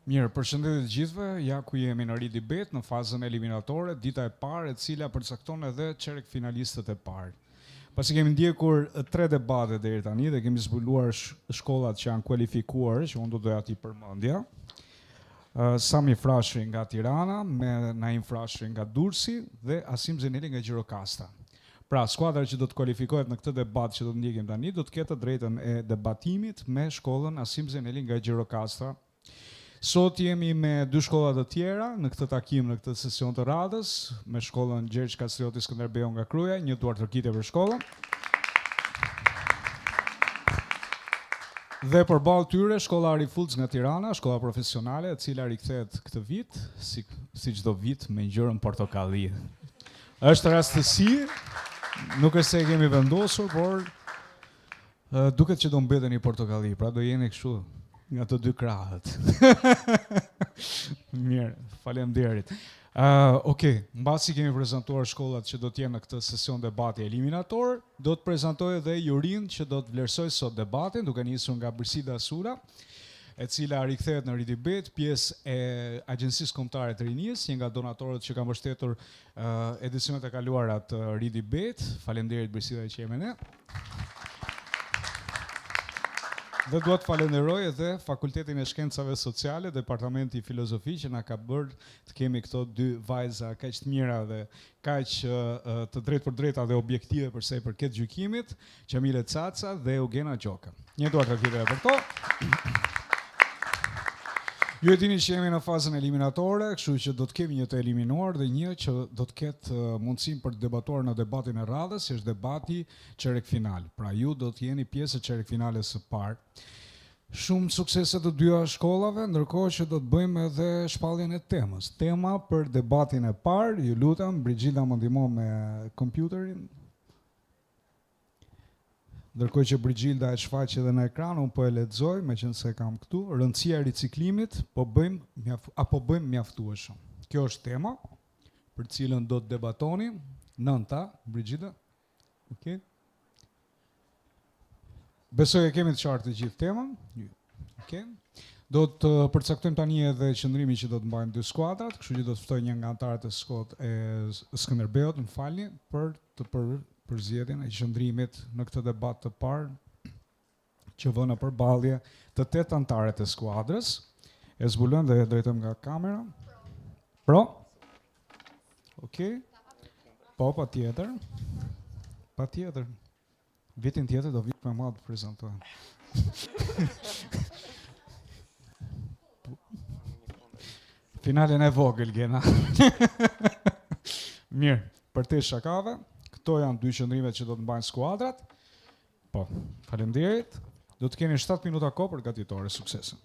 Mirë, përshëndetje të gjithëve. Ja ku jemi në Ridibate në fazën eliminatore, dita e parë e cila përcakton edhe çerek finalistët e parë. Pasi kemi ndjekur tre debate deri tani dhe kemi zbuluar shkollat që janë kualifikuar, që unë do doja t'i përmendja. Sami Frashëri nga Tirana, me Naim Frashëri nga Durrësi dhe Asim Zeneli nga Gjirokastra. Pra, skuadra që do të kualifikohet në këtë debat që do të ndjekim tani, do të ketë të drejtën e debatimit me shkollën Asim Zeneli nga Gjirokastra. Sot jemi me dy shkolla të tjera në këtë takim, në këtë sesion të radhës, me shkollën Gjergj Kastrioti Skënderbeu nga Kruja, një duartrokitje për shkollën. Dhe përballë tyre shkolla Ari Fultz nga Tirana, shkolla profesionale e cila rikthehet këtë vit, si si çdo vit me ngjyrën portokalli. Është rastësi, nuk është se e kemi vendosur, por duket që do mbeteni portokalli, pra do jeni kështu nga të dy krahët. Mirë, faleminderit. Uh, ok, mbasi kemi prezantuar shkollat që do të jenë në këtë sesion debati eliminator, do të prezantoj edhe jurinë që do të vlerësojë sot debatin, duke nisur nga Brisida Sula, e cila rikthehet në Ridibate, pjesë e Agjencisë Kombëtare të Rinisë, një nga donatorët që ka mbështetur uh, edicionet e kaluara të Ridibate. Faleminderit Brisida që je me ne. Dhe dua të falenderoj edhe Fakultetin e Shkencave Sociale, Departamenti i Filozofi që na ka bërë të kemi këto dy vajza kaq të mira dhe kaq të drejtpërdrejta dhe objektive për sa i përket gjykimit, Qamile Caca dhe Eugena Gjoka. Një duartrokitje për to. Ju e dini që jemi në fazën eliminatore, kështu që do të kemi një të eliminuar dhe një që do të ketë mundësinë për të debatuar në debatin e radhës, që është debati çerek final. Pra ju do të jeni pjesë e çerek finales së parë. Shumë suksese të dyja shkollave, ndërkohë që do të bëjmë edhe shpalljen e temës. Tema për debatin e parë, ju lutem, Brigilda më ndihmo me kompjuterin. Ndërkohë që Brigilda e shfaq edhe në ekran, unë po e lexoj, meqenëse e kam këtu, rëndësia e riciklimit, po bëjmë mjaf, apo bëjmë mjaftueshëm. Kjo është tema për të cilën do të debatoni. Nënta, Brigilda. Okej. Okay. Besoj e kemi të qartë të gjithë temën. Okej. Okay. Do të përcaktojmë tani edhe qëndrimin që do të mbajnë dy skuadrat, kështu që do të ftoj një nga anëtarët e skot e Skënderbeut, më falni, për të për përzgjedhjen e qëndrimit në këtë debat të parë që vë në përballje të tetë anëtarët e skuadrës. E zbulojmë dhe e drejtojmë nga kamera. Pro. Okej. Okay. Po, patjetër. Patjetër. Vitin tjetër do vijë me mua të prezantohem. Finalen e vogël, Gena. Mirë, përtej shakave, këto janë dy qëndrimet që do të mbajnë skuadrat. Po, faleminderit. Do të keni 7 minuta kohë për gatitore, suksese.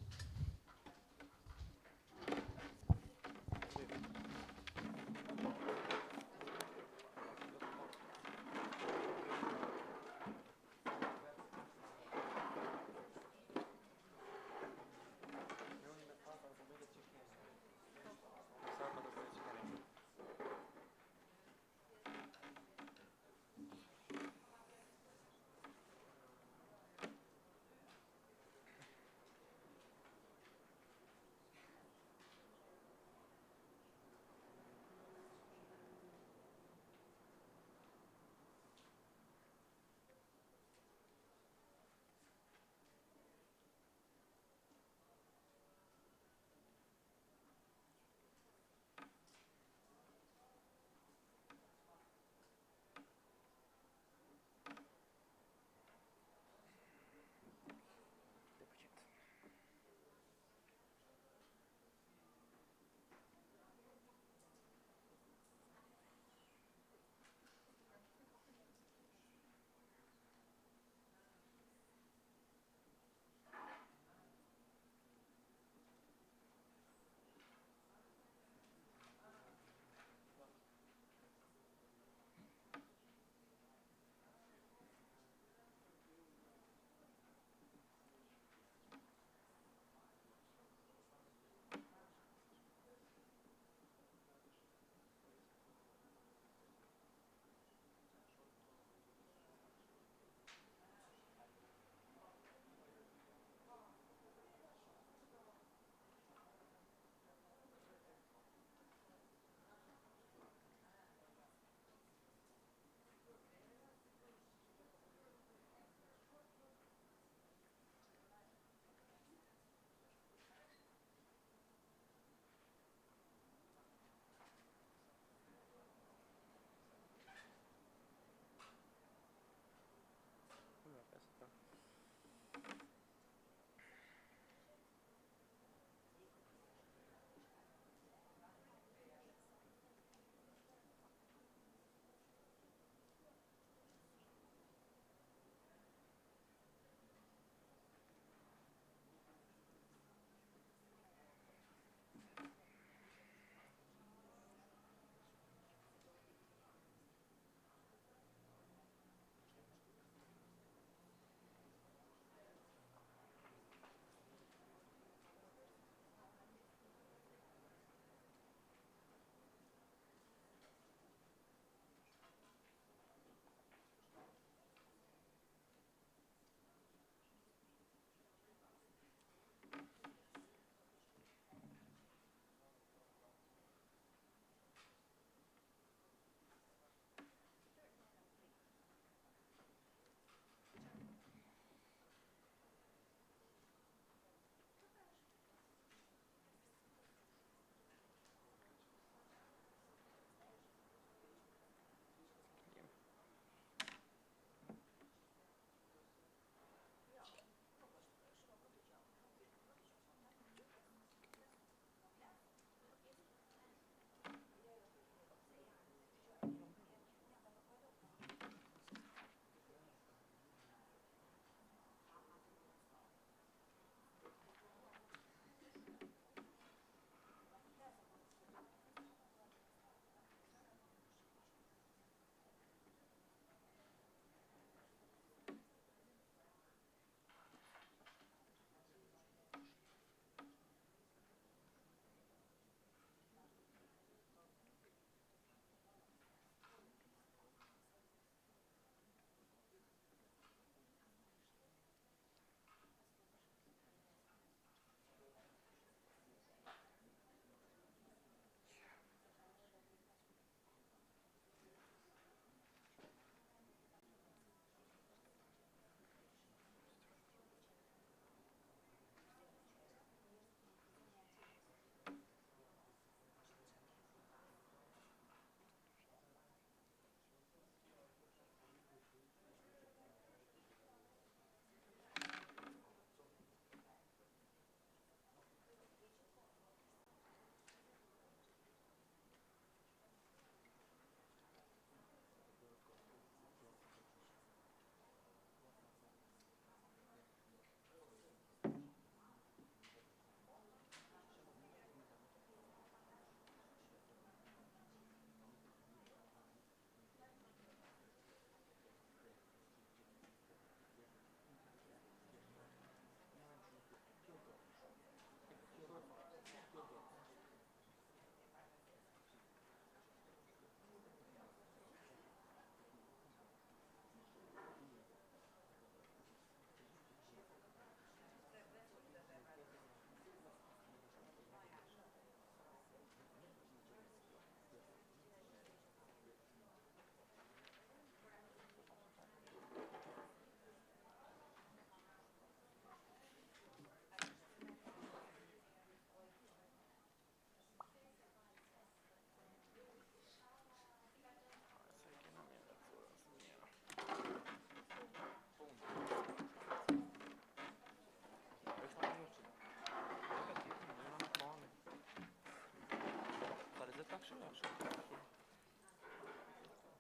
Ka kështu, ka kështu.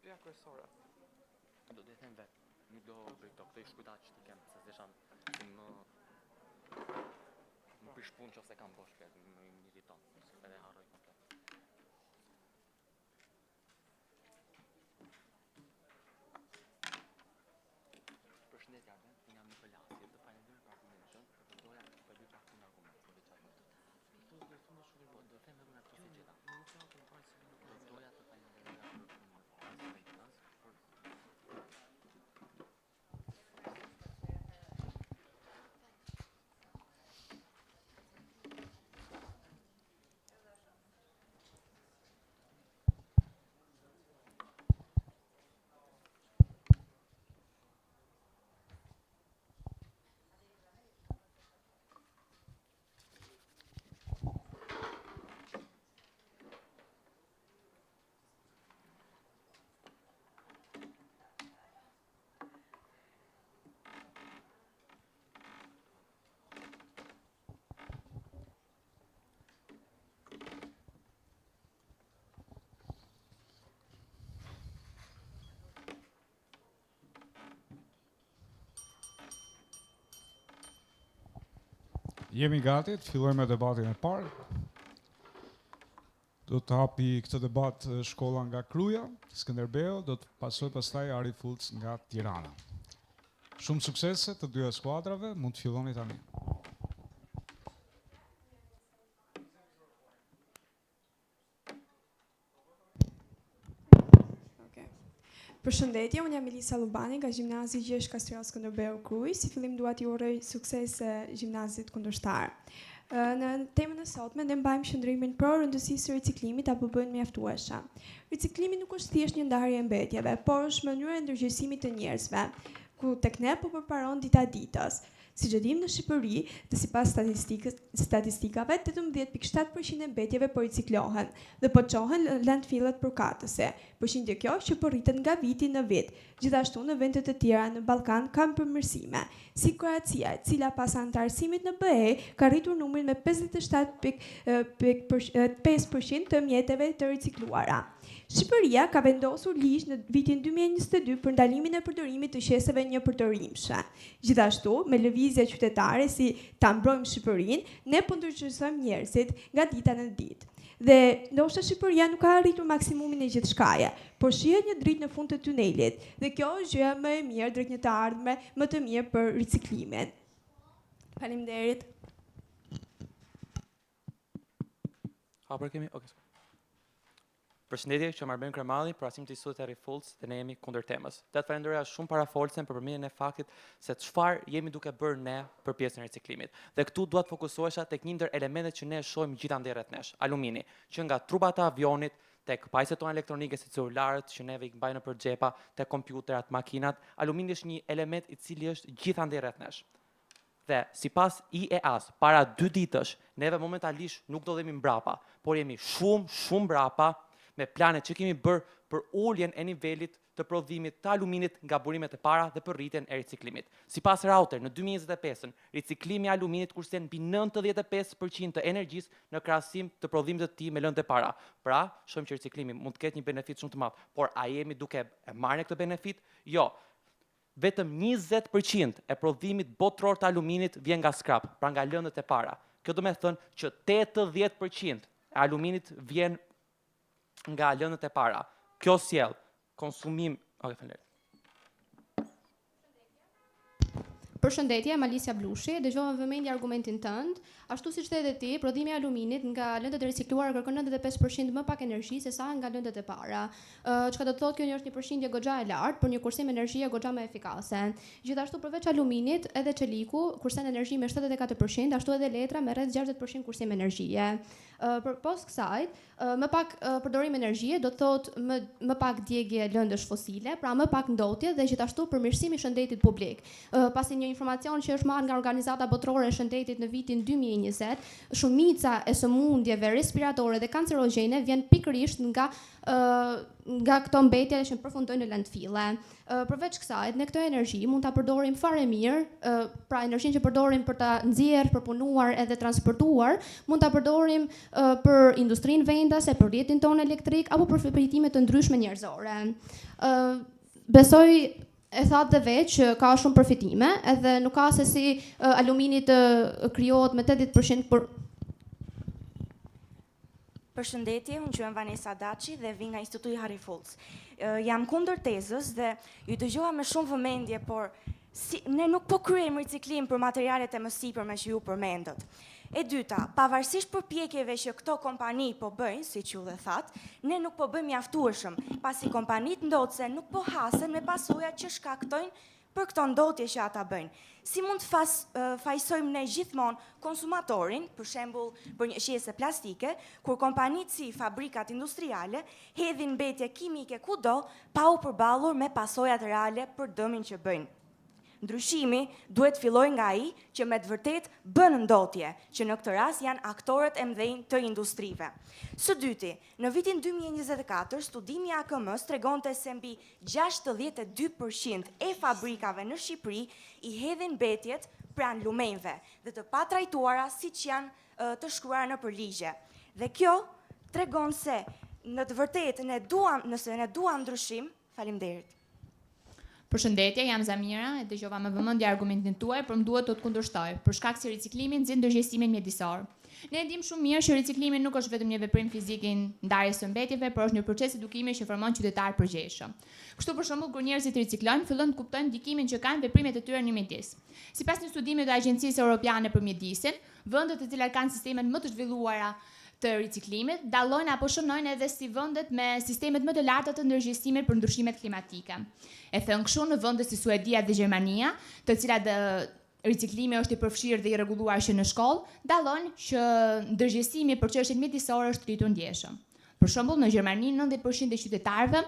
Ja kryesore. Do të them vet, nuk do bëj këto, këto i shkruajta që ti kem, se s'desha si më më prish punë qofse kam bosh flet, më më irriton, edhe harroj komplet. Përshëndetje Arben, unë jam Nikolasi, të falenderoj për argumentin tënd, por do doja të bëj pak punë argument, po veç atë. Po do them vetëm nga këto se gjeta. Do doja të falenderoja për punën por Jemi gati të fillojmë me debatin e parë. Do të hapi këtë debat shkolla nga Kruja, Skënderbeu, do të pasoj pastaj Ari Fulc nga Tirana. Shumë suksese të dyja skuadrave, mund të filloni tani. Përshëndetje, unë jam Elisa Llubani nga gjimnazi Gjergj Kastriot Skënderbeu Krujë. Si fillim dua t'i uroj suksese gjimnazit kundërshtar. Në temën e sotme ne mbajmë qëndrimin pro rëndësisë së riciklimit apo bëjnë mjaftueshëm. Riciklimi nuk është thjesht një ndarje e mbetjeve, por është mënyrë e ndërgjegjësimit të njerëzve, ku tek ne po përparon dita ditës. Siç e dimë në Shqipëri, dhe sipas statistikave, 18.7% e mbetjeve po riciklohen dhe po çohen në landfillet përkatëse, përqindje kjo që po rritet nga viti në vit. Gjithashtu në vende të tjera në Ballkan kanë përmirësime, si Kroacia, e cila pas anëtarësimit në BE ka rritur numrin me 57.5% të mjeteve të ricikluara. Shqipëria ka vendosur ligj në vitin 2022 për ndalimin e përdorimit të qeseve njëpërdorimshe. Gjithashtu, me lëvizje qytetare si Ta mbrojmë Shqipërinë, ne po ndërgjegjësojmë njerëzit nga dita në ditë. Dhe ndoshta Shqipëria nuk ka arritur maksimumin e gjithçkaje, por shihet një dritë në fund të tunelit dhe kjo është gjëja më e mirë drejt një të ardhme më të mirë për riciklimin. Faleminderit. Hapër kemi? Okej. Përshëndetje, që jam Arben Kryemadhi, përfaqësim të Institutit Harry Fultz dhe ne jemi kundër temës. Do të falenderoja shumë parafolësen për përmendjen e faktit se çfarë jemi duke bërë ne për pjesën e riciklimit. Dhe këtu dua të fokusohesha tek një ndër elementet që ne shohim gjithandej rreth nesh, alumini, që nga trupat e avionit, tek pajisjet tona elektronike si celularët që neve i mbajmë nëpër xhepa, tek kompjuterat, makinat, alumini është një element i cili është gjithandej rreth nesh. Dhe sipas IEA-s, para dy ditësh, neve momentalisht nuk ndodhemi mbrapa, por jemi shumë, shumë mbrapa me planet që kemi bërë për uljen e nivelit të prodhimit të aluminit nga burimet e para dhe për rritjen e riciklimit. Sipas Rauter, në 2025-ën, riciklimi i aluminit kursen mbi 95% të energjisë në krahasim të prodhimit të tij me lëndë e para. Pra, shohim që riciklimi mund të ketë një benefit shumë të madh, por a jemi duke e marrë këtë benefit? Jo. Vetëm 20% e prodhimit botëror të aluminit vjen nga scrap, pra nga lëndët e para. Kjo do me thënë që 80% e aluminit vjen nga lëndët e para. Kjo sjell konsumim, ok, faleminderit. Përshëndetje, jam Alicia Blushi, dëgjova me vëmendje argumentin tënd. Ashtu siç the edhe ti, prodhimi i aluminit nga lëndët e ricikluara kërkon 95% më pak energji se sa nga lëndët e para. Çka do të thotë kjo një është një përqindje goxha e lartë për një kursim energjie goxha më efikase. Gjithashtu përveç aluminit, edhe çeliku kursen energji me 74%, ashtu edhe letra me rreth 60% kursim energjie. Përpos kësaj, më pak përdorim energjie do të thotë më më pak djegie lëndësh fosile, pra më pak ndotje dhe gjithashtu përmirësim i shëndetit publik. Pasi një. një informacion që është marrë nga Organizata Botërore e Shëndetit në vitin 2020, shumica e sëmundjeve respiratore dhe kancerogjene vjen pikërisht nga nga këto mbetje që përfundojnë në landfille. Përveç kësaj, ne këtë energji mund ta përdorim fare mirë, pra energjinë që përdorim për ta nxjerrë, përpunuar edhe transportuar, mund ta përdorim për industrinë vendase, për rrjetin tonë elektrik apo për përfitime të ndryshme njerëzore. Besoj e thatë dhe vetë që ka shumë përfitime, edhe nuk ka se si alumini të krijohet me 80% për Përshëndetje, unë quhem Vanessa Daci dhe vij nga Instituti Harry Fultz. Jam kundër tezës dhe ju dëgjova me shumë vëmendje, por si, ne nuk po kryejmë riciklim për materialet e mësipërme që ju përmendët. E dyta, pavarësisht përpjekjeve që këto kompani po bëjnë, siç ju dhe thatë, ne nuk po bëjmë mjaftueshëm, pasi kompanitë ndotëse nuk po hasen me pasojat që shkaktojnë për këto ndotje që ata bëjnë. Si mund të fas, fajsojmë ne gjithmonë konsumatorin, për shembull për një qese plastike, kur kompanitë si fabrikat industriale hedhin mbetje kimike kudo pa u përballur me pasojat reale për dëmin që bëjnë. Ndryshimi duhet fillojë nga ai që me të vërtetë bën ndotje, që në këtë rast janë aktorët e mëdhenj të industrive. Së dyti, në vitin 2024, studimi i AKM-s tregonte se mbi 62% e fabrikave në Shqipëri i hedhin mbetjet pranë lumenjve dhe të patrajtuara siç janë të shkruara nëpër ligje. Dhe kjo tregon se në të vërtetë ne duam, nëse ne duam ndryshim, faleminderit. Përshëndetje, jam Zamira, e dëgjova me vëmendje argumentin tuaj, por më duhet të të kundërshtoj, për shkak se riciklimi nxit ndërgjegjësimin mjedisor. Ne e dimë shumë mirë që riciklimi nuk është vetëm një veprim fizik i ndarjes së mbetjeve, por është një proces edukimi që formon qytetarë përgjegjshëm. Kështu për shembull, kur njerëzit riciklojnë, fillojnë të kuptojnë ndikimin që kanë veprimet e tyre në mjedis. Sipas një studimi të Agjencisë Europiane për Mjedisin, vendet të cilat kanë sistemet më të zhvilluara të riciklimit dallojnë apo shënojnë edhe si vendet me sistemet më të larta të ndërgjegjësimit për ndryshimet klimatike. E thënë kështu, në vende si Suedia dhe Gjermania, të cilat riciklimi është i përfshirë dhe i rregulluar që në shkollë, dallon që ndërgjegjësimi për çështjet mjedisore është rritur ndjeshëm. Për shembull, në Gjermani 90% e qytetarëve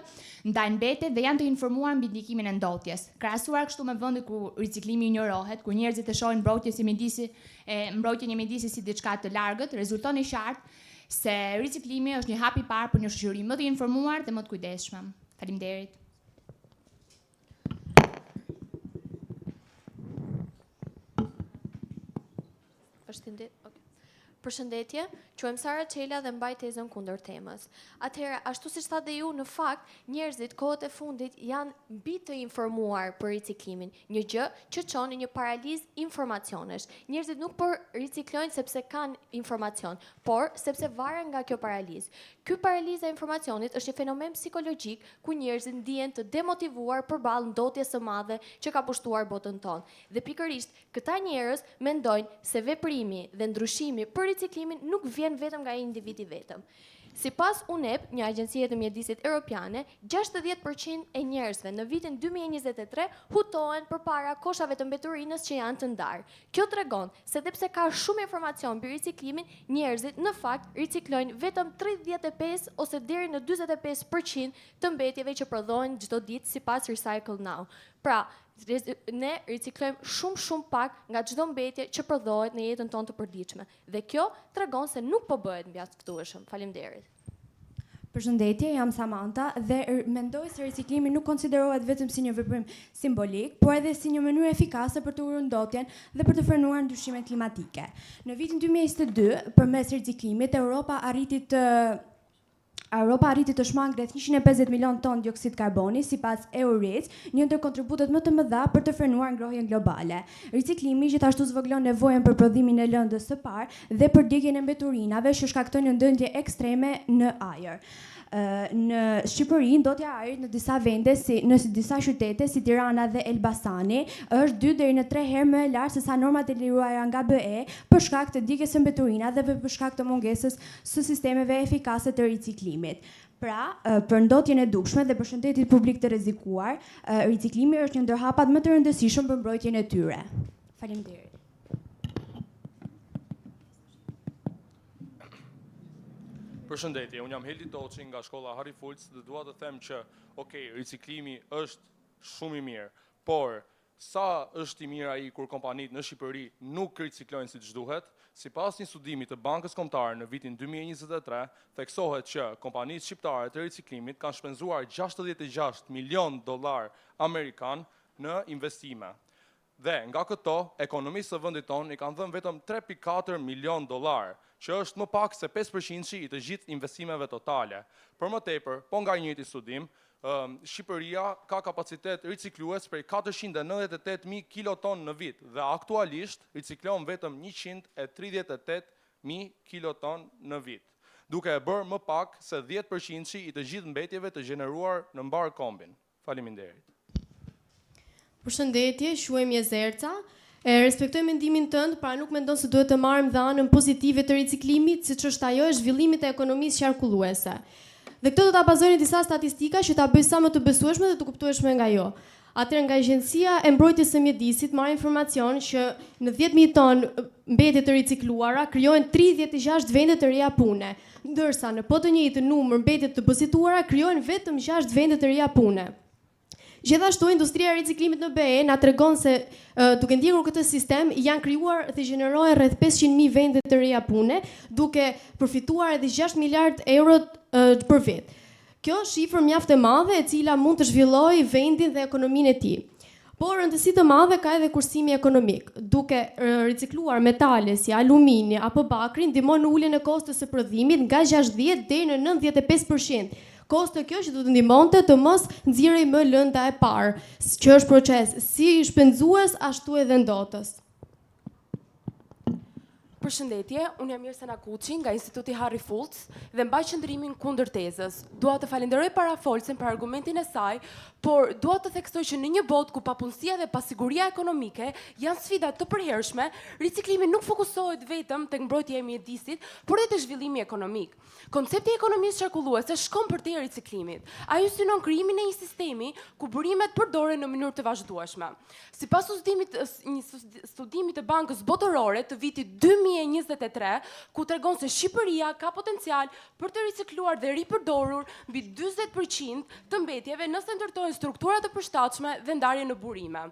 ndajnë mbetjet dhe janë të informuar mbi ndikimin e ndotjes. Krahasuar kështu me vendet ku riciklimi injorohet, ku njerëzit e shohin mbrojtjen si mjedisi e mbrojtjen e mjedisit si diçka të largët, rezulton e qartë se riciklimi është një hap i parë për një shoqëri më të informuar dhe më të kujdesshme. Faleminderit. Përshëndetje. Okay. Përshëndetje, quhem Sara Çela dhe mbaj tezën kundër temës. Atëherë, ashtu siç thatë dhe ju, në fakt, njerëzit kohët e fundit janë mbi të informuar për riciklimin, një gjë që çon në një paralizë informacionesh. Njerëzit nuk po riciklojnë sepse kanë informacion, por sepse varen nga kjo paralizë. Ky paraliza e informacionit është një fenomen psikologjik ku njerëzit ndihen të demotivuar përballë ndotjes së madhe që ka pushtuar botën tonë. Dhe pikërisht Këta njerëz mendojnë se veprimi dhe ndryshimi për riciklimin nuk vjen vetëm nga individi vetëm. Sipas UNEP, një agjencie të mjedisit europiane, 60% e njerëzve në vitin 2023 hutohen përpara koshave të mbeturinës që janë të ndarë. Kjo tregon se edhe pse ka shumë informacion mbi riciklimin, njerëzit në fakt riciklojnë vetëm 35 ose deri në 45% të mbetjeve që prodhohen çdo ditë sipas Recycle Now. Pra, ne riciklojmë shumë shumë pak nga çdo mbetje që prodhohet në jetën tonë të përditshme. Dhe kjo tregon se nuk po bëhet mjaftueshëm. Faleminderit. Përshëndetje, jam Samantha dhe mendoj se riciklimi nuk konsiderohet vetëm si një veprim simbolik, por edhe si një mënyrë efikase për të ulur ndotjen dhe për të frenuar ndryshimet klimatike. Në vitin 2022, përmes riciklimit, Europa arriti të Europa arriti të shmang rreth 150 milion ton dioksid karboni sipas EURIC, një ndër kontributet më të mëdha për të frenuar ngrohjen globale. Riciklimi gjithashtu zvogëlon nevojën për prodhimin e lëndës së parë dhe për djegien e mbeturinave që shkaktojnë një ndotje ekstreme në ajër. Në Shqipëri, ndotja e ajrit në disa vende si në disa qytete si Tirana dhe Elbasani është 2 deri në 3 herë më e lartë se sa normat e lejuara nga BE për shkak të djegies së mbeturinave dhe për shkak të mungesës së sistemeve efikase të riciklimit. Pra, për ndotjen e dukshme dhe për shëndetin publik të rrezikuar, riciklimi është një ndër hapat më të rëndësishëm për mbrojtjen e tyre. Faleminderit. Përshëndetje, unë jam Heldi Toçi nga shkolla Harry Fultz dhe dua të them që, ok, riciklimi është shumë i mirë, por Sa është i mirë ai kur kompanitë në Shqipëri nuk riciklojnë siç duhet? Sipas një studimi të Bankës Kombëtare në vitin 2023, theksohet që kompanitë shqiptare të riciklimit kanë shpenzuar 66 milion dollar amerikan në investime. Dhe nga këto, ekonomisë së vendit tonë i kanë dhënë vetëm 3.4 milion dollar, që është më pak se 5% i të gjithë investimeve totale. Për më tepër, po nga i njëjti studim, Shqipëria ka kapacitet riciklues prej 498.000 kiloton në vit dhe aktualisht riciklon vetëm 138.000 kiloton në vit, duke e bërë më pak se 10% i të gjithë mbetjeve të gjeneruar në mbarë kombin. Faleminderit. Përshëndetje, quhem Jezerca. E respektoj mendimin tënd, pra nuk mendon se duhet të marrim dhe anën pozitive të riciklimit, siç është ajo e zhvillimit të ekonomisë qarkulluese. Dhe këtë do ta bazoj në disa statistika që ta bëj sa më të besueshme dhe të kuptueshme nga ju. Atëherë nga Agjencia e Mbrojtjes së Mjedisit marr informacion që në 10.000 ton mbetje të ricikluara krijohen 36 vende të reja pune, ndërsa në po të njëjtin numër mbetje të depozituara krijohen vetëm 6 vende të reja pune. Gjithashtu, industria e riciklimit në BE na tregon se duke ndjekur këtë sistem janë krijuar dhe gjenerohen rreth 500.000 vende të reja pune, duke përfituar edhe 6 miliard euro për vit. Kjo është shifër mjaft e madhe e cila mund të zhvillojë vendin dhe ekonominë e tij. Por rëndësi të madhe ka edhe kursimi ekonomik. Duke ricikluar metale si alumini apo bakri ndihmon në uljen e kostos së prodhimit nga 60 deri në 95%. Kosto kjo që do të ndihmonte të mos nxirrej më lënda e parë, që është proces si shpenzues ashtu edhe ndotës. Përshëndetje, unë jam Mirsa Nakuçi nga Instituti Harry Fultz dhe mbaj qëndrimin kundër tezës. Dua të falenderoj parafolësen për argumentin e saj, por dua të theksoj që në një botë ku papunësia dhe pasiguria ekonomike janë sfida të përhershme, riciklimi nuk fokusohet vetëm tek mbrojtja e mjedisit, por edhe te zhvillimi ekonomik. Koncepti i ekonomisë qarkulluese shkon përtej riciklimit. Ai synon krijimin e një sistemi ku burimet përdoren në mënyrë të vazhdueshme. Sipas studimit një studimi të Bankës Botërore të vitit 2023, ku tregon se Shqipëria ka potencial për të ricikluar dhe ripërdorur mbi 40% të mbetjeve nëse ndërtohen struktura të përshtatshme dhe ndarje në burime.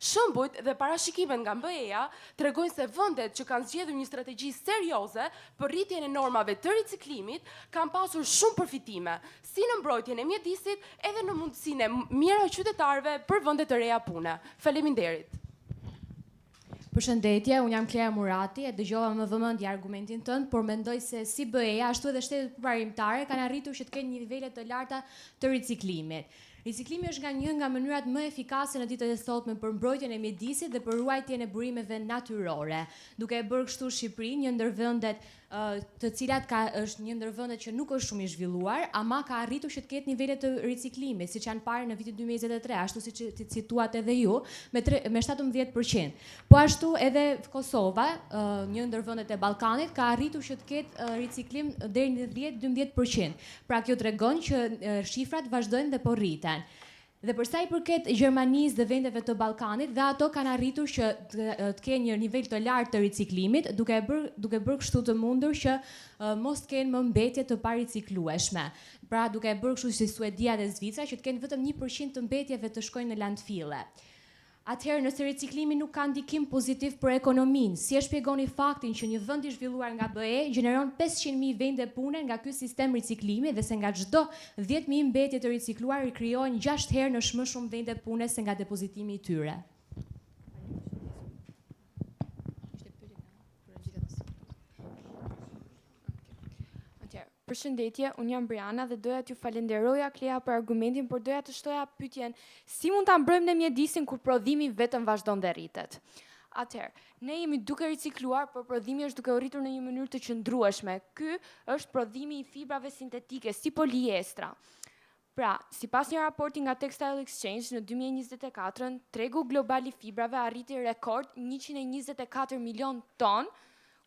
Shembujt dhe parashikimet nga BE-ja tregojnë se vendet që kanë zgjedhur një strategji serioze për rritjen e normave të riciklimit kanë pasur shumë përfitime, si në mbrojtjen e mjedisit, edhe në mundësinë e mijëra qytetarëve për vende të reja pune. Faleminderit. Përshëndetje, unë jam Klea Murati, e dëgjova me vëmendje argumentin tënd, por mendoj se si BE-ja, ashtu edhe shtetet përparimtare kanë arritur që të kenë nivele të larta të riciklimit. Riciklimi është nga një nga mënyrat më efikase në ditët e sotme për mbrojtjen e mjedisit dhe për ruajtjen e burimeve natyrore, duke e bërë kështu Shqipërinë një ndër vendet të cilat ka është një ndër vendet që nuk është shumë i zhvilluar, ama ka arritur që të ketë nivele të riciklimit, siç janë parë në vitin 2023, ashtu siç cituat edhe ju, me tre, me 17%. Po ashtu edhe Kosova, një ndër vendet e Ballkanit, ka arritur që të ketë riciklim deri në 10-12%. Pra kjo tregon që shifrat vazhdojnë dhe po rriten. Dhe për sa i përket Gjermanisë dhe vendeve të Ballkanit, dhe ato kanë arritur që të, të kenë një nivel të lartë të riciklimit, duke e bërë duke bërë kështu të mundur që mos të kenë më mbetje të pariciklueshme. Pra duke e bërë kështu si Suedia dhe Zvicra që të kenë vetëm 1% të mbetjeve të shkojnë në landfille. Atëherë, nëse riciklimi nuk ka ndikim pozitiv për ekonominë, si e shpjegoni faktin që një vend i zhvilluar nga BE gjeneron 500.000 vende pune nga ky sistem riciklimi dhe se nga çdo 10.000 mbetje të ricikluar krijohen 6 herë në më shumë vende pune se nga depozitimi i tyre? Përshëndetje, unë jam Briana dhe doja t'ju falenderoja Klea për argumentin, por doja të shtoja pyetjen, si mund ta mbrojmë ne mjedisin kur prodhimi vetëm vazhdon dhe rritet? Atëherë, ne jemi duke ricikluar, por prodhimi është duke u rritur në një mënyrë të qëndrueshme. Ky është prodhimi i fibrave sintetike, si poliestra. Pra, sipas një raporti nga Textile Exchange në 2024, tregu global i fibrave arriti rekord 124 milion ton,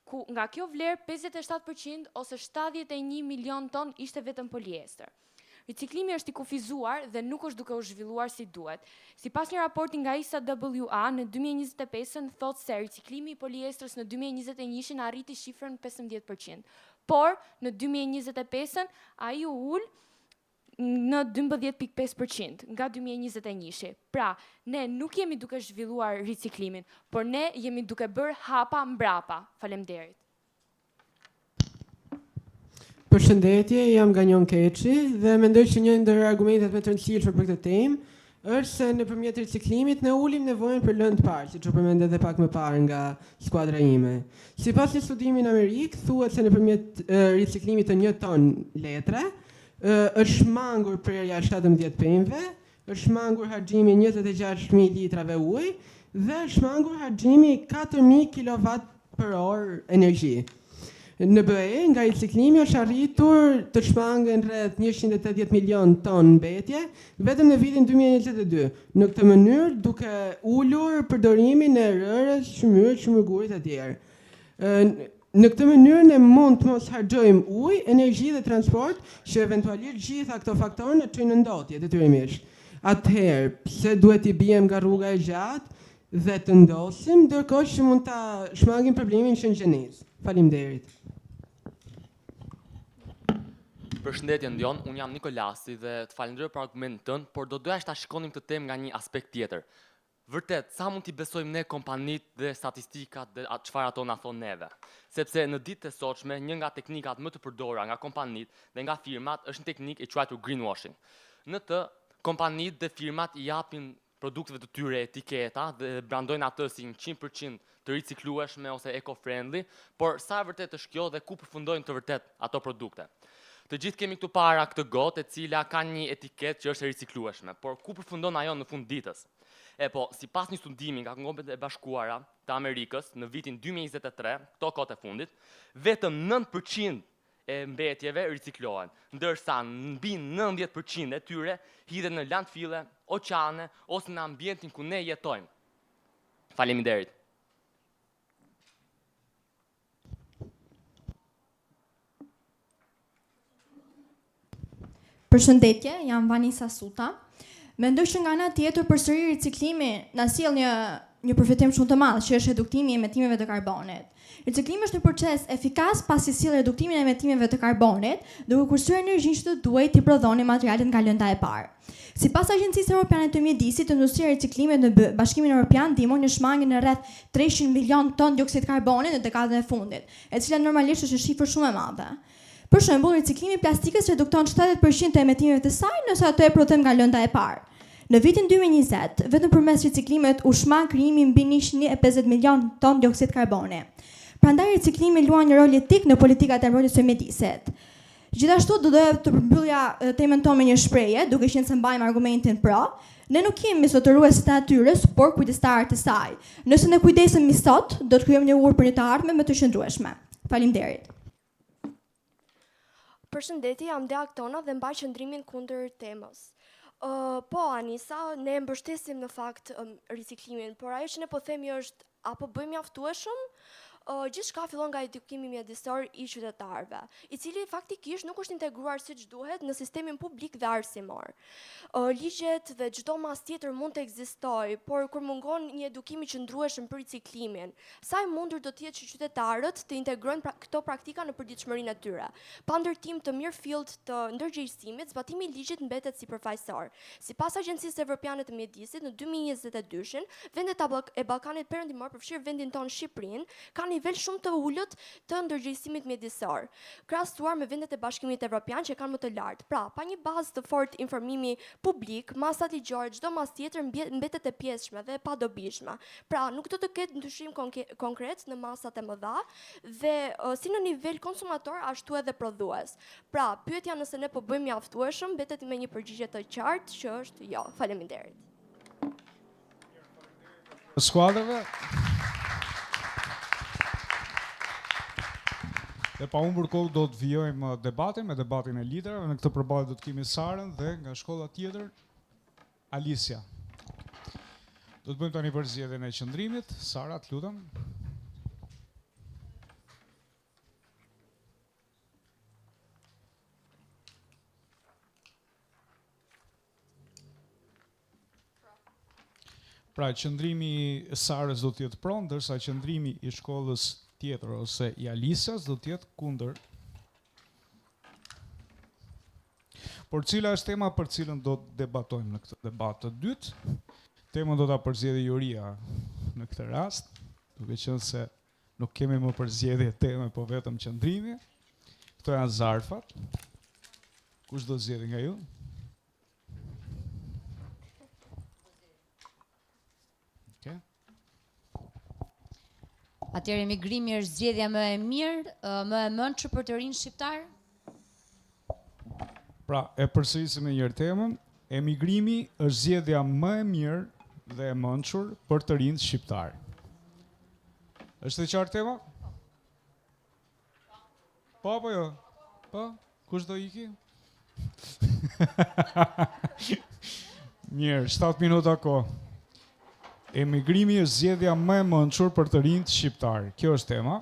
ku nga kjo vlerë 57% ose 71 milion ton ishte vetëm poliester. Riciklimi është i kufizuar dhe nuk është duke u zhvilluar si duhet. Sipas një raporti nga ISAWA në 2025 thotë se riciklimi i poliestrës në 2021 arriti shifrën 15%, por në 2025 ai u ul. në 12.5% nga 2021-shi. Pra, ne nuk jemi duke zhvilluar riciklimin, por ne jemi duke bërë hapa mbrapa. Faleminderit. Përshëndetje, jam Ganjon Keçi dhe mendoj që një ndër argumentet më të rëndësishme për këtë temë është se nëpërmjet riciklimit ne ulim nevojën për lëndë të parë, siç u përmend edhe pak më parë nga skuadra ime. Sipas një studimi në Amerikë, thuhet se nëpërmjet riciklimit të një ton letre, është shmangur prerja e 17 pemëve, është shmangur harxhimi i 26.000 litrave ujë dhe është shmangur harxhimi i 4.000 kilovat për orë energji. Në BE, nga riciklimi është arritur të shmangen rreth 180 milion ton mbetje vetëm në vitin 2022. Në këtë mënyrë, duke ulur përdorimin e rërës, qymyrit, qymyrgurit e tjerë. Në këtë mënyrë ne mund të mos harxhojmë ujë, energji dhe transport, që eventualisht gjitha këto faktorë na çojnë në ndotje detyrimisht. Atëherë, pse duhet t'i biem nga rruga e gjatë dhe të ndosim, ndërkohë që mund ta shmangim problemin që në gjenezë. Faleminderit. Përshëndetje Ndion, unë jam Nikolasi dhe të falenderoj për argumentin tënd, por do doja që ta shikonim këtë temë nga një aspekt tjetër. Vërtet, sa mund t'i besojmë ne kompanitë dhe statistikat dhe çfarë ato na thonë neve? Sepse në ditët e sotshme, një nga teknikat më të përdorura nga kompanitë dhe nga firmat është një teknikë e quajtur greenwashing. Në të, kompanitë dhe firmat i japin produkteve të tyre etiketa dhe brandojnë atë si 100% të riciklueshme ose eco-friendly, por sa e vërtetë është kjo dhe ku përfundojnë të vërtet ato produkte? Të gjithë kemi këtu para këtë gotë e cila ka një etiketë që është e riciklueshme, por ku përfundon ajo në fund ditës? E po, sipas një studimi nga Kombet e Bashkuara të Amerikës në vitin 2023, këto kohët e fundit, vetëm 9% e mbetjeve riciklohen, ndërsa mbi 90% e tyre hidhen në landfille, oqeane ose në ambientin ku ne jetojmë. Faleminderit. Përshëndetje, jam Vanisa Suta. Mendoj që nga ana tjetër përsëri riciklimi na sjell një një përfitim shumë të madh, që është reduktimi i emetimeve të karbonit. Riciklimi është një proces efikas pasi sjell reduktimin e emetimeve të karbonit, duke kursyer energjinë që do duhej t'i prodhonin materialet nga lënda e parë. Sipas Agjencisë Europiane të Mjedisit, industria e riciklimit në Bashkimin Europian ndihmoi në shmangien e rreth 300 milion ton dioksid karboni në dekadën e fundit, e cila normalisht është një shifër shumë e madhe. Për shembull, riciklimi i plastikës redukton 70% të emetimeve të saj nëse atë e prodhojmë nga lënda e parë. Në vitin 2020, vetëm përmes riciklimit u shmang krijimi mbi 150 milion ton dioksid karboni. Prandaj riciklimi luan një rol jetik në politikat e mbrojtjes së mjedisit. Gjithashtu do doja të përmbyllja temën tonë me një shprehje, duke qenë se mbajmë argumentin pro. Ne nuk jemi zotërues të natyrës, por kujdestarë të saj. Nëse ne kujdesemi sot, do të krijojmë një urë për një të ardhme më të qëndrueshme. Faleminderit. Përshëndetje, jam Dea Aktona dhe mbaj qëndrimin kundër temës. Uh, po, Anisa, ne mbështesim në fakt um, riciklimin, por ajo që ne po themi është A po bëjmë mjaftueshëm? Gjithçka fillon nga edukimi mjedisor i qytetarëve, i cili faktikisht nuk është integruar siç duhet në sistemin publik dhe arsimor. Ligjet dhe çdo masë tjetër mund të ekzistojë, por kur mungon një edukim i qëndrueshëm për riciklimin, sa e mundur do të jetë që qytetarët të integrojnë pra këto praktika në përditshmërinë e tyre? Pa ndërtim të mirëfilltë të ndërgjegjësimit, zbatimi i ligjit mbetet sipërfaqësor. Sipas Agjencisë Evropiane të Mjedisit, në 2022-shin, Vendet e Ballkanit Perëndimor, përfshirë vendin tonë Shqipërinë, kanë nivel shumë të ulët të ndërgjegjësimit mjedisor, krahasuar me vendet e Bashkimit Evropian që e kanë më të lartë. Pra, pa një bazë të fortë informimi publik, masat ligjore, çdo masë tjetër mbetet e pjesshme dhe e padobishme. Pra, nuk do të ketë ndryshim konkret në masat e mëdha dhe si në nivel konsumator ashtu edhe prodhues. Pra, pyetja nëse ne po bëjmë mjaftueshëm mbetet me një përgjigje të qartë që është jo. Faleminderit. Skuadrave. Dhe pa humbur kohë do të vijojmë uh, debatin me debatin e liderave. Në këtë përballje do të kemi Sarën dhe nga shkolla tjetër Alicia. Do të bëjmë tani përzgjedhjen e qëndrimit. Sara, të lutem. Pra, qëndrimi i Sarës do të jetë pro, ndërsa qëndrimi i shkollës tjetër ose i Alisias do të jetë kundër. Por cila është tema për cilën do të debatojmë në këtë debat të dytë? Temën do ta përzgjedhë juria në këtë rast, duke qenë se nuk kemi më përzgjedhje teme, po vetëm qëndrimi. Këto janë zarfat. Kush do zgjedhë nga ju? Okay. Atëherë emigrimi është zgjedhja më e mirë, më e mençur për të rinjtë shqiptarë? Pra, e përsërisim edhe një herë temën, emigrimi është zgjedhja më e mirë dhe e mençur për të rinjtë shqiptarë. Është e qartë tema? Po apo jo? Po? Kush do iki? Mirë, 7 minuta kohë. Emigrimi është zgjedhja më e mençur për të rinjtë shqiptarë. Kjo është tema.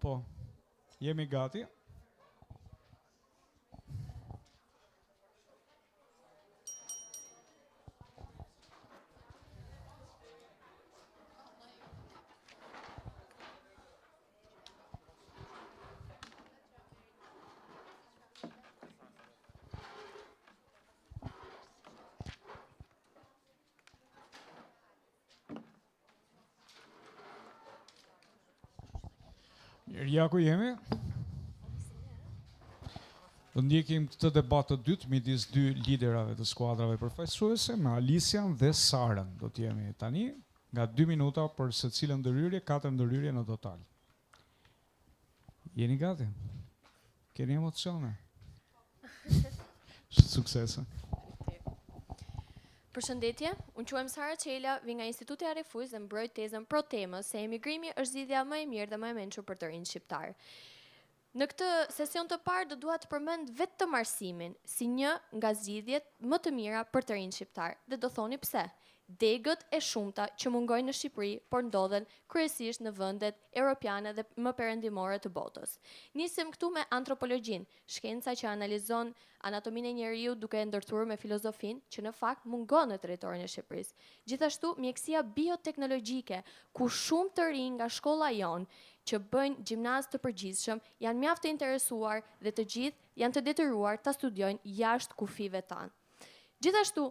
Po. Jemi gati. Mirë, ja ku jemi. Do ndjekim këtë debat të dytë midis dy liderave të skuadrave përfaqësuese, me Alisian dhe Sarën. Do të jemi tani nga 2 minuta për secilën ndërhyrje, 4 ndërhyrje në total. Jeni gati? Keni emocione? Suksese. Përshëndetje, unë quhem Sara Çela, vij nga Instituti Harry Fultz dhe mbroj tezën pro temës se emigrimi është zgjidhja më e mirë dhe më e mençur për të rinjtë shqiptarë. Në këtë sesion të parë do dua të përmend vetëm arsimin si një nga zgjidhjet më të mira për të rinjtë shqiptarë dhe do thoni pse. Degët e shumta që mungojnë në Shqipëri, por ndodhen kryesisht në vendet europiane dhe më perëndimore të botës. Nisim këtu me antropologjinë, shkenca që analizon anatominë e njeriut duke e ndërthurur me filozofinë, që në fakt mungon në territorin e Shqipërisë. Gjithashtu, mjekësia bioteknologjike, ku shumë të rinj nga shkolla jonë që bëjnë gjimnaz të përgjithshëm janë mjaft të interesuar dhe të gjithë janë të detyruar ta studiojnë jashtë kufijve tanë. Gjithashtu,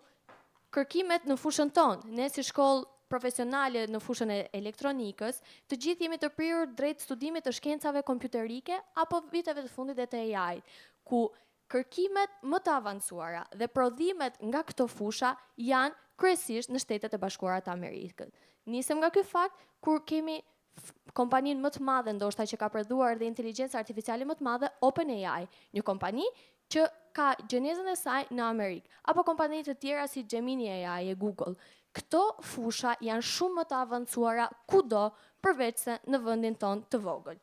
kërkimet në fushën tonë, ne si shkollë profesionale në fushën e elektronikës, të gjithë jemi të prirur drejt studimit të shkencave kompjuterike apo viteve të fundit dhe të AI, ku kërkimet më të avancuara dhe prodhimet nga këto fusha janë kryesisht në Shtetet e Bashkuara të Amerikës. Nisem nga ky fakt kur kemi kompaninë më të madhe ndoshta që ka prodhuar dhe inteligjencë artificiale më të madhe, OpenAI, një kompani që ka gjenezën e saj në Amerikë, apo kompani të tjera si Gemini AI e Google. Këto fusha janë shumë më të avancuara kudo përveçse në vendin tonë të vogël.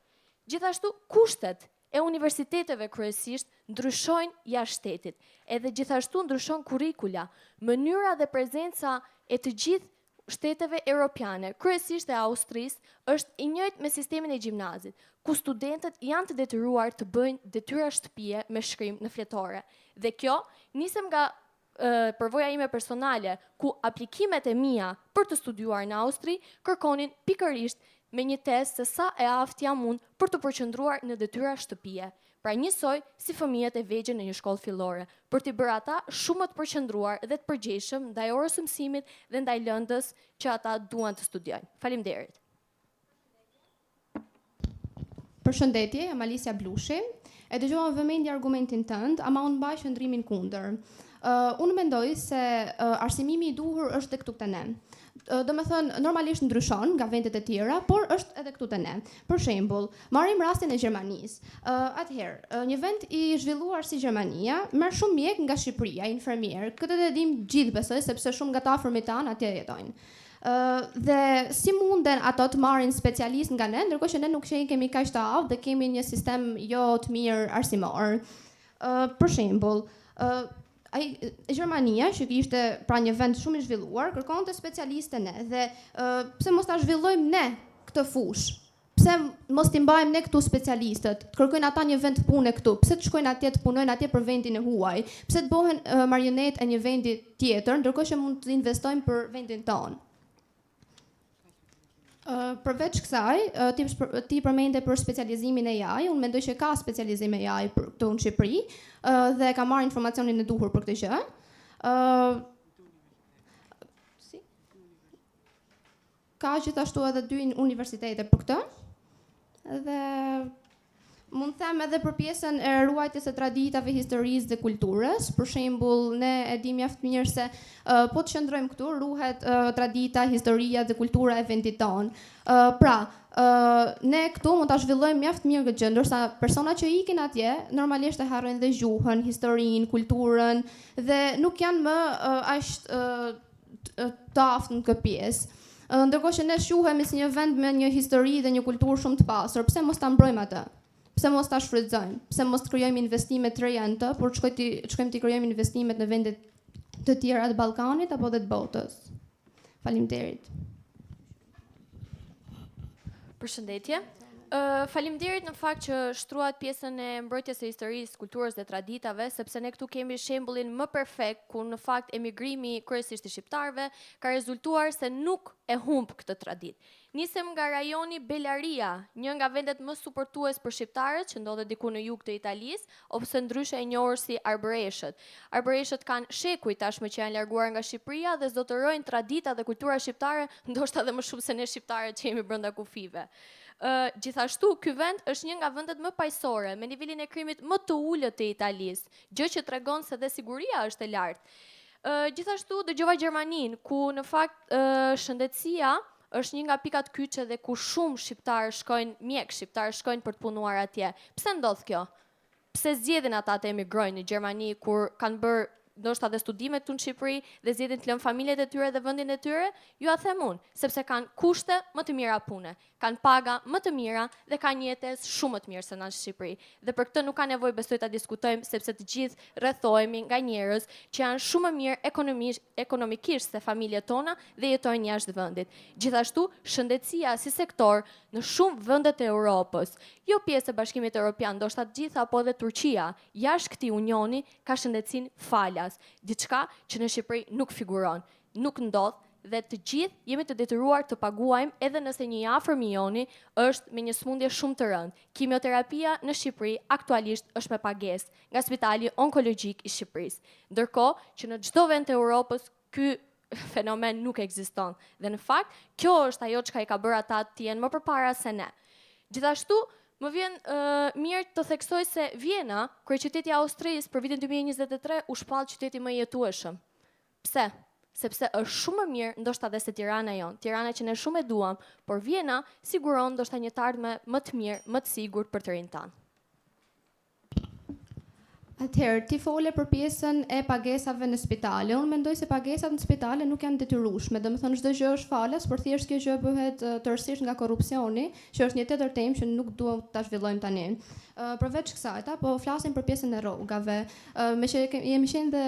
Gjithashtu, kushtet e universiteteve kryesisht ndryshojnë jashtë shtetit. Edhe gjithashtu ndryshon kurrikula, mënyra dhe prezenca e të gjithë shteteve europiane, kryesisht e Austrisë, është i njëjtë me sistemin e gjimnazit, ku studentët janë të detyruar të bëjnë detyra shtëpie me shkrim në fletore. Dhe kjo, nisem nga përvoja ime personale, ku aplikimet e mia për të studiuar në Austri kërkonin pikërisht me një test se sa e aftë jam unë për t'u përqendruar në detyra shtëpie. Pra njësoj si fëmijët e vegjël në një shkollë fillore, për t'i bërë ata shumë më të përqendruar dhe të përgjegjshëm ndaj orës së mësimit dhe ndaj lëndës që ata duan të studiojnë. Faleminderit. Përshëndetje, jam Alicia Blushi. E dëgjova me vëmendje argumentin tënd, ama unë mbaj qëndrimin kundër. Uh, unë mendoj se uh, arsimimi i duhur është dhe këtu te ne. Uh, domethënë, normalisht ndryshon nga vendet e tjera, por është edhe këtu te ne. Për shembull, marrim rastin e Gjermanisë. Uh, atëherë, uh, një vend i zhvilluar si Gjermania merr shumë mjekë nga Shqipëria, infermierë. Këtë e dimë gjithë besoj, sepse shumë nga të afërmit tanë atje jetojnë. Dhe si munden ato të marrin specialistë nga ne, ndërkohë që ne nuk qenkemi kaq të aftë dhe kemi një sistem jo të mirë arsimor. Për shembull, ai Gjermania, që ishte pra një vend shumë i zhvilluar, kërkonte specialistë te ne dhe pse mos ta zhvillojmë ne këtë fushë? Pse mos t'i mbajmë ne këtu specialistët, të kërkojnë ata një vend pune këtu, pse të shkojnë atje të punojnë atje për vendin e huaj, pse të bëhen marionetë e një vendi tjetër, ndërkohë që mund të investojmë për vendin tonë. Përveç kësaj, ti ti përmende për specializimin AI, unë mendoj që ka specializim AI për këtu në Shqipëri dhe kam marrë informacionin e duhur për këtë gjë. Ë si? Ka gjithashtu edhe dy universitete për këtë. Dhe mund të them edhe për pjesën e ruajtjes së traditave, historisë dhe kulturës. Për shembull, ne e dimë mjaft mirë se uh, po të qëndrojmë këtu, ruhet uh, tradita, historia dhe kultura e vendit tonë. Uh, pra, uh, ne këtu mund ta zhvillojmë mjaft mirë këtë gjë, ndërsa personat që ikin atje normalisht e harrojnë dhe gjuhën, historinë, kulturën dhe nuk janë më uh, aq uh, të aftë në këtë pjesë. Ndërkohë që ne shquhemi si një vend me një histori dhe një kulturë shumë të pasur, pse mos ta mbrojmë atë? Pse mos ta shfrytëzojmë? Pse mos të krijojmë investime të reja në të, por të shkojmë t'i shkojmë t'i krijojmë investimet në vende të tjera të Ballkanit apo dhe të botës? Faleminderit. Përshëndetje. Faleminderit në fakt që shtruat pjesën e mbrojtjes së historisë, kulturës dhe traditave, sepse ne këtu kemi shembullin më perfekt ku në fakt emigrimi kryesisht i shqiptarëve ka rezultuar se nuk e humb këtë traditë. Nisem nga rajoni Belaria, një nga vendet më suportues për shqiptarët që ndodhet diku në jug të Italisë, ose ndryshe e njohur si arbëreshët. Arbëreshët kanë shekuj tashmë që janë larguar nga Shqipëria dhe zotërojnë tradita dhe kultura shqiptare, ndoshta dhe më shumë se ne shqiptarët që jemi brenda kufijve. Ë, gjithashtu, ky vend është një nga vendet më paqësore, me nivelin e krimit më të ulët të Italisë, gjë që tregon se dhe siguria është e lartë. Ë, gjithashtu dëgjova Gjermaninë, ku në fakt ë, shëndetësia është një nga pikat kyçe dhe ku shumë shqiptarë shkojnë, mjekë shqiptarë shkojnë për të punuar atje. Pse ndodh kjo? Pse zgjedhin ata të emigrojnë në Gjermani kur kanë bërë ndoshta dhe studime këtu në Shqipëri dhe zgjedhin të lënë familjet e tyre dhe vendin e tyre? Jua them unë, sepse kanë kushte më të mira pune, kanë paga më të mira dhe kanë një jetesë shumë më të mirë se në Shqipëri. Dhe për këtë nuk ka nevojë besoj ta diskutojmë sepse të gjithë rrethohemi nga njerëz që janë shumë më mirë ekonomisht ekonomikisht se familjet tona dhe jetojnë jashtë vendit. Gjithashtu, shëndetësia si sektor në shumë vende të Europës, jo pjesë e Bashkimit Europian, ndoshta të gjitha, po edhe Turqia, jashtë këtij unioni ka shëndetësinë falas, diçka që në Shqipëri nuk figuron, nuk ndodh dhe të gjithë jemi të detyruar të paguajmë edhe nëse një i afërm i joni është me një sëmundje shumë të rëndë. Kimioterapia në Shqipëri aktualisht është me pagesë nga Spitali Onkologjik i Shqipërisë. Ndërkohë që në çdo vend të Europës ky fenomen nuk ekziston. Dhe në fakt, kjo është ajo çka i ka bërë ata të jenë më përpara se ne. Gjithashtu, më vjen uh, mirë të theksoj se Vjena, kryeqyteti i Austrisë për vitin 2023 u shpall qyteti më i jetueshëm. Pse? Sepse është shumë më mirë ndoshta dhe se Tirana jonë. Tirana që ne shumë e duam, por Vjena siguron ndoshta një të ardhme më të mirë, më të sigurt për të rinjtë tanë. Atëherë, ti fole për pjesën e pagesave në spitale. Unë mendoj se pagesat në spitale nuk janë detyrueshme. Domethënë çdo gjë është falas, por thjesht kjo gjë bëhet tërësisht nga korrupsioni, që është një tjetër temë që nuk duam ta zhvillojmë tani. Përveç kësaj, ta, po flasim për pjesën e rrogave. Meqë jemi qenë dhe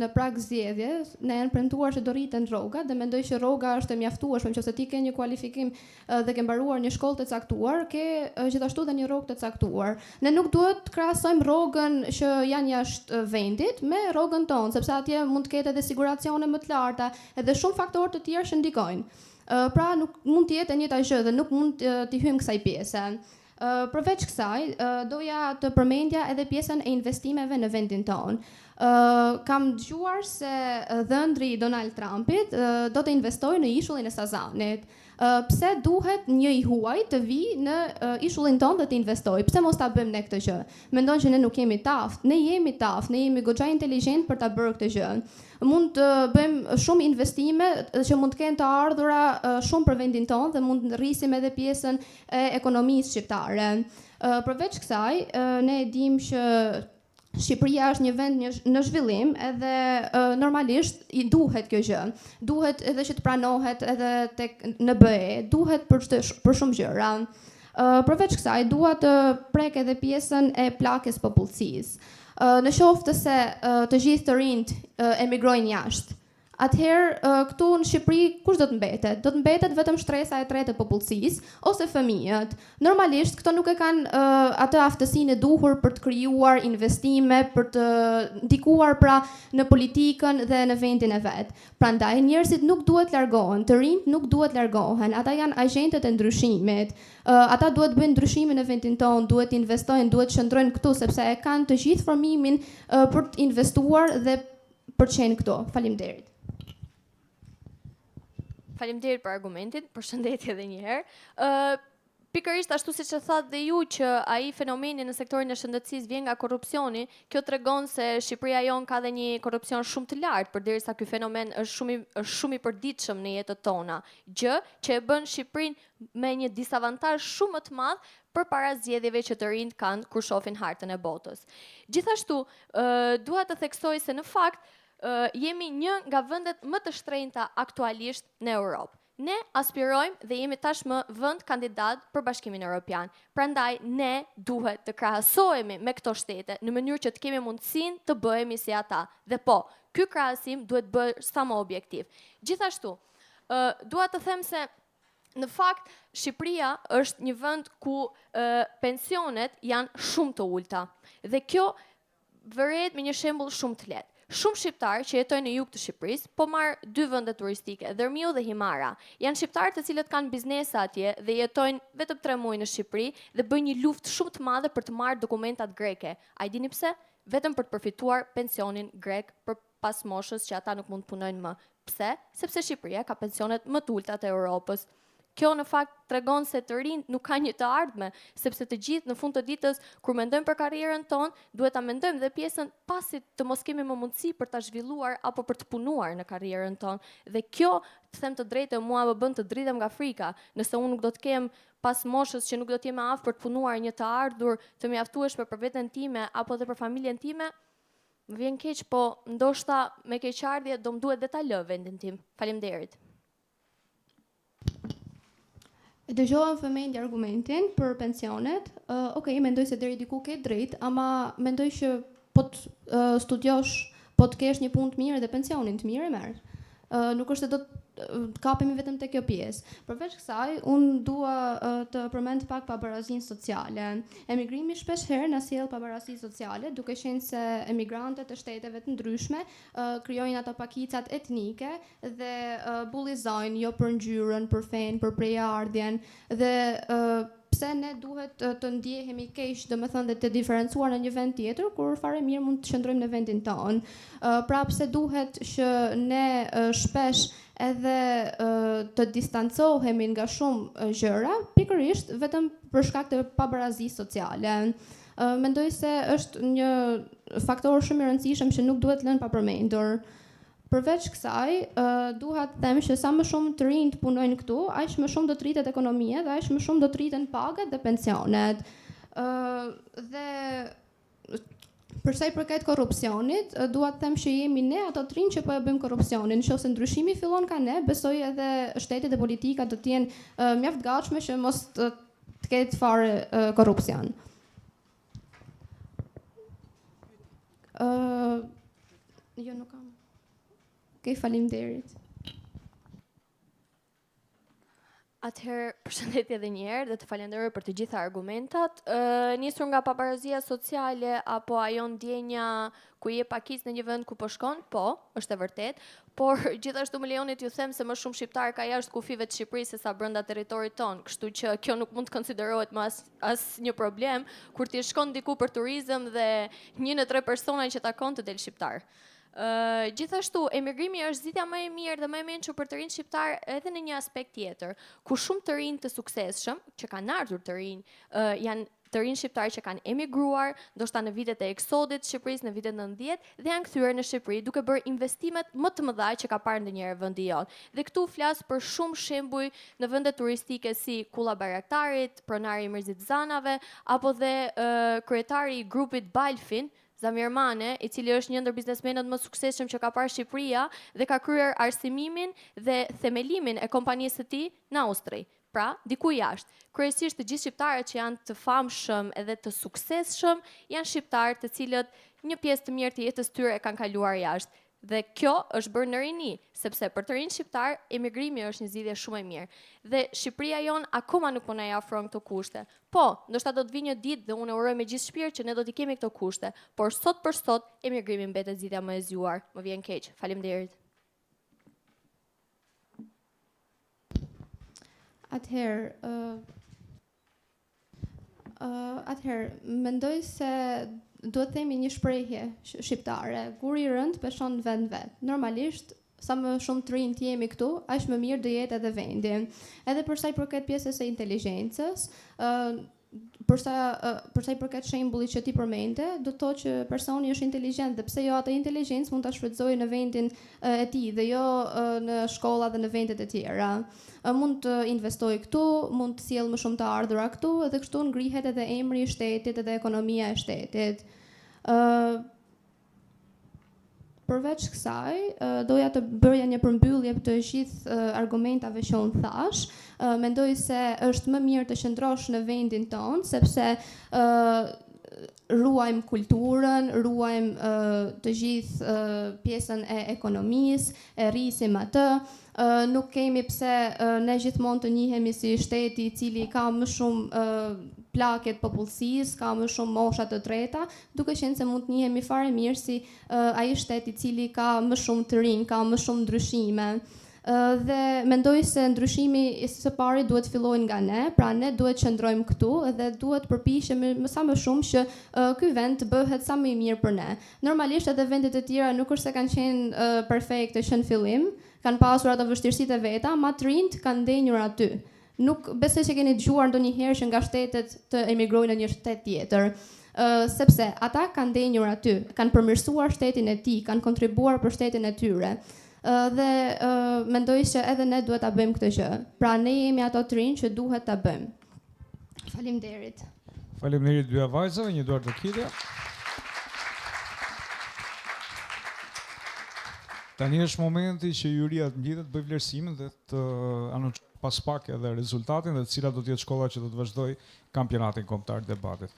në prag zgjedhje, na janë premtuar që do rriten rrogat dhe mendoj që rroga është e mjaftueshme nëse ti ke një kualifikim dhe ke mbaruar një shkollë të caktuar, ke gjithashtu dhe një rrogë të caktuar. Ne nuk duhet të krahasojmë rrogën që janë jashtë vendit me rrogën tonë, sepse atje mund të ketë edhe siguracione më të larta, edhe shumë faktorë të tjerë që ndikojnë. Pra nuk mund të jetë e njëjta gjë dhe nuk mund t'i hyjmë kësaj pjese. Përveç kësaj, doja të përmendja edhe pjesën e investimeve në vendin tonë. Kam dëgjuar se dhëndri i Donald Trumpit do të investojë në ishullin e Sazanit. Pse duhet një i huaj të vijë në ishullin tonë dhe të investojë? Pse mos ta bëjmë ne këtë gjë? Mendon që ne nuk jemi të aftë? Ne jemi të aftë, ne jemi goxha inteligjentë për ta bërë këtë gjë. Mund të bëjmë shumë investime që mund të kenë të ardhura shumë për vendin tonë dhe mund të rrisim edhe pjesën e ekonomisë shqiptare. Përveç kësaj, ne e dimë që Shqipëria është një vend një, në zhvillim edhe normalisht i duhet kjo gjë. Duhet edhe që të pranohet edhe tek në BE, duhet për çdo për shumë gjëra. Përveç kësaj, dua të prek edhe pjesën e plakjes popullsisë. Në qoftë se të gjithë të rinjtë emigrojnë jashtë, Atëherë, këtu në Shqipëri kush do të mbetet? Do të mbetet vetëm shtresa e tretë e popullsisë ose fëmijët. Normalisht këto nuk e kanë atë aftësinë e duhur për të krijuar investime, për të ndikuar pra në politikën dhe në vendin e vet. Prandaj njerëzit nuk duhet largohen, të rinjtë nuk duhet largohen, ata janë agjentët e ndryshimit. Ata duhet të bëjnë ndryshimin në vendin tonë, duhet të investojnë, duhet të qëndrojnë këtu sepse e kanë të gjithë formimin për të investuar dhe për të qenë këtu. Faleminderit. Faleminderit për argumentin. Përshëndetje edhe një herë. Ë pikërisht ashtu siç e thatë dhe ju që ai fenomeni në sektorin e shëndetësisë vjen nga korrupsioni, kjo tregon se Shqipëria jonë ka dhe një korrupsion shumë të lartë, përderisa ky fenomen është shumë i është shumë i përditshëm në jetët tona, gjë që e bën Shqipërinë me një disavantazh shumë më të madh përpara zgjedhjeve që të rinjtë kanë kur shohin hartën e botës. Gjithashtu, dua të theksoj se në fakt jemi një nga vendet më të shtrenjta aktualisht në Europë. Ne aspirojmë dhe jemi tashmë vend kandidat për Bashkimin Europian. Prandaj ne duhet të krahasohemi me këto shtete në mënyrë që të kemi mundësinë të bëhemi si ata. Dhe po, ky krahasim duhet bërë sa më objektiv. Gjithashtu, dua të them se Në fakt, Shqipëria është një vend ku e, pensionet janë shumë të ulta. Dhe kjo vërehet me një shembull shumë të lehtë. Shumë shqiptarë që jetojnë në jug të Shqipërisë, po marr dy vende turistike, Dhërmiu dhe Himara. Janë shqiptarë të cilët kanë biznese atje dhe jetojnë vetëm 3 muaj në Shqipëri dhe bëjnë një luftë shumë të madhe për të marrë dokumentat greke. A i dini pse? Vetëm për të përfituar pensionin grek për pas moshës që ata nuk mund të punojnë më. Pse? Sepse Shqipëria ka pensionet më të ulta të Europës. Kjo në fakt tregon se të rinjtë nuk kanë një të ardhme, sepse të gjithë në fund të ditës kur mendojmë për karrierën tonë, duhet ta mendojmë dhe pjesën pasi të mos kemi më mundësi për ta zhvilluar apo për të punuar në karrierën tonë. Dhe kjo, të them të drejtën, mua më bën të dridhem nga frika, nëse unë nuk do të kem pas moshës që nuk do të jem e aftë për të punuar një të ardhur të mjaftueshme për veten time apo dhe për familjen time, më vjen keq, po ndoshta me keqardhje do më duhet dhe ta lë vendin tim. Faleminderit. E dëgjova me vëmendje argumentin për pensionet. Uh, Okej, okay, mendoj se deri diku ke drejt, ama mendoj që po të uh, studiosh, po të kesh një punë të mirë dhe pensionin të mirë e merr. Uh, nuk është se do të kapemi vetëm te kjo pjesë. Përveç kësaj, unë dua uh, të përmend pak pabarazinë sociale. Emigrimi shpesh herë na sjell pabarazi sociale, duke qenë se emigrantët e shteteve të ndryshme uh, krijojnë ato pakicat etnike dhe uh, bullizojnë jo për ngjyrën, për fenë, për prejardhjen dhe uh, pse ne duhet të, të ndjehemi keq, domethënë dhe të diferencuar në një vend tjetër, kur fare mirë mund të qëndrojmë në vendin tonë. Pra pse duhet që ne shpesh edhe të distancohemi nga shumë gjëra, pikërisht vetëm për shkak të pabarazisë sociale. Mendoj se është një faktor shumë i rëndësishëm që nuk duhet lënë pa përmendur. Përveç kësaj, dua të them që sa më shumë të rinjtë punojnë këtu, aq më shumë do të rritet ekonomia dhe aq më shumë do të rriten pagat dhe pensionet. Dhe për sa i përket korrupsionit, dua të them që jemi ne ato të rinj që po e bëjmë korrupsionin. Nëse ndryshimi fillon nga ne, besoj edhe shtetit dhe politika do të jenë mjaft gatshme që mos të, të ketë fare korrupsion. Ë, jo nuk kam. Okej, faleminderit. Atëherë, përshëndetje edhe një herë dhe të falenderoj për të gjitha argumentat. Ë nisur nga pabarazia sociale apo ajo ndjenja ku je pakicë në një vend ku po shkon, po, është e vërtetë, por gjithashtu më lejoni t'ju them se më shumë shqiptar ka jashtë kufijve të Shqipërisë se sa brenda territorit tonë, kështu që kjo nuk mund të konsiderohet më as asnjë problem kur ti shkon diku për turizëm dhe një në tre persona që takon të del shqiptar. Uh, gjithashtu, emigrimi është zgjidhja më e mirë dhe më e mençur për të rinjtë shqiptar edhe në një aspekt tjetër, ku shumë të rinj të suksesshëm, që kanë ardhur të rinj, uh, janë të rinj shqiptar që kanë emigruar, ndoshta në vitet e eksodit të Shqipërisë në vitet 90 dhe janë kthyer në Shqipëri duke bërë investimet më të mëdha që ka parë ndonjëherë vendi jonë. Dhe këtu flas për shumë shembuj në vende turistike si Kulla Bajraktarit, pronari i Mirzit Zanave, apo dhe uh, kryetari i grupit Balfin, Zamir Mane, i cili është një ndër biznesmenët më të suksesshëm që ka parë Shqipëria dhe ka kryer arsimimin dhe themelimin e kompanisë së tij në Austri. Pra, diku jashtë. Kryesisht të gjithë shqiptarët që janë të famshëm edhe të suksesshëm janë shqiptarë të cilët një pjesë të mirë të jetës tyre e kanë kaluar jashtë. Dhe kjo është bërë në rini, sepse për të rinjtë shqiptarë emigrimi është një zgjidhje shumë e mirë. Dhe Shqipëria jonë akoma nuk po na i afron këto kushte. Po, ndoshta do të vijë një ditë dhe unë e uroj me gjithë shpirt që ne do t'i kemi këto kushte, por sot për sot emigrimi mbetet zgjidhja më e zgjuar. Më vjen keq. Faleminderit. Atëherë, ë uh, atëherë mendoj se duhet të themi një shprehje shqiptare, guri i rëndë peshon në vend vet. Normalisht, sa më shumë të rinj të jemi këtu, aq më mirë do jetë edhe vendi. Edhe për sa i përket pjesës së inteligjencës, ë uh, për sa për sa i përket shembullit që ti përmende, do të thotë që personi është inteligjent dhe pse jo atë inteligjencë mund ta shfrytëzojë në vendin e tij dhe jo në shkolla dhe në vendet e tjera. Mund të investojë këtu, mund të sjellë më shumë të ardhura këtu dhe kështu ngrihet edhe emri i shtetit edhe ekonomia e shtetit. Ë Përveç kësaj, doja të bëja një përmbyllje të gjithë argumentave që unë thashë. Mendoj se është më mirë të qëndrosh në vendin tonë, sepse ë ruajmë kulturën, ruajmë të gjithë pjesën e ekonomisë, e rrisim atë, nuk kemi pse ne gjithmonë të njihemi si shteti i cili ka më shumë plakje të popullsisë, ka më shumë mosha të treta, duke qenë se mund të njihemi fare mirë si ai shtet i cili ka më shumë të rinj, ka më shumë ndryshime. Dhe mendoj se ndryshimi së pari duhet të fillojë nga ne, pra ne duhet të qëndrojmë këtu dhe duhet të përpiqemi më sa më shumë që ky vend të bëhet sa më i mirë për ne. Normalisht edhe vendet e tjera nuk është se kanë qenë perfekte që në fillim, kanë pasur ato vështirësitë e veta, ma të rinjtë kanë ndenjur aty. Nuk besoj se keni dëgjuar ndonjëherë që nga shtetet të emigrojnë në një shtet tjetër. Sepse ata kanë ndenjur aty, kanë përmirësuar shtetin e tij, kanë kontribuar për shtetin e tyre. Dhe mendoj se edhe ne duhet ta bëjmë këtë gjë. Pra ne jemi ato të rinj që duhet ta bëjmë. Faleminderit. Faleminderit dyja vajzave, një duartrokitje. Tani është momenti që juria të mblidhet, të bëjë vlerësimin dhe të anoncojë pas pak edhe rezultatin dhe cila do të jetë shkolla që do të vazhdojë kampionatin kombëtar të debatit.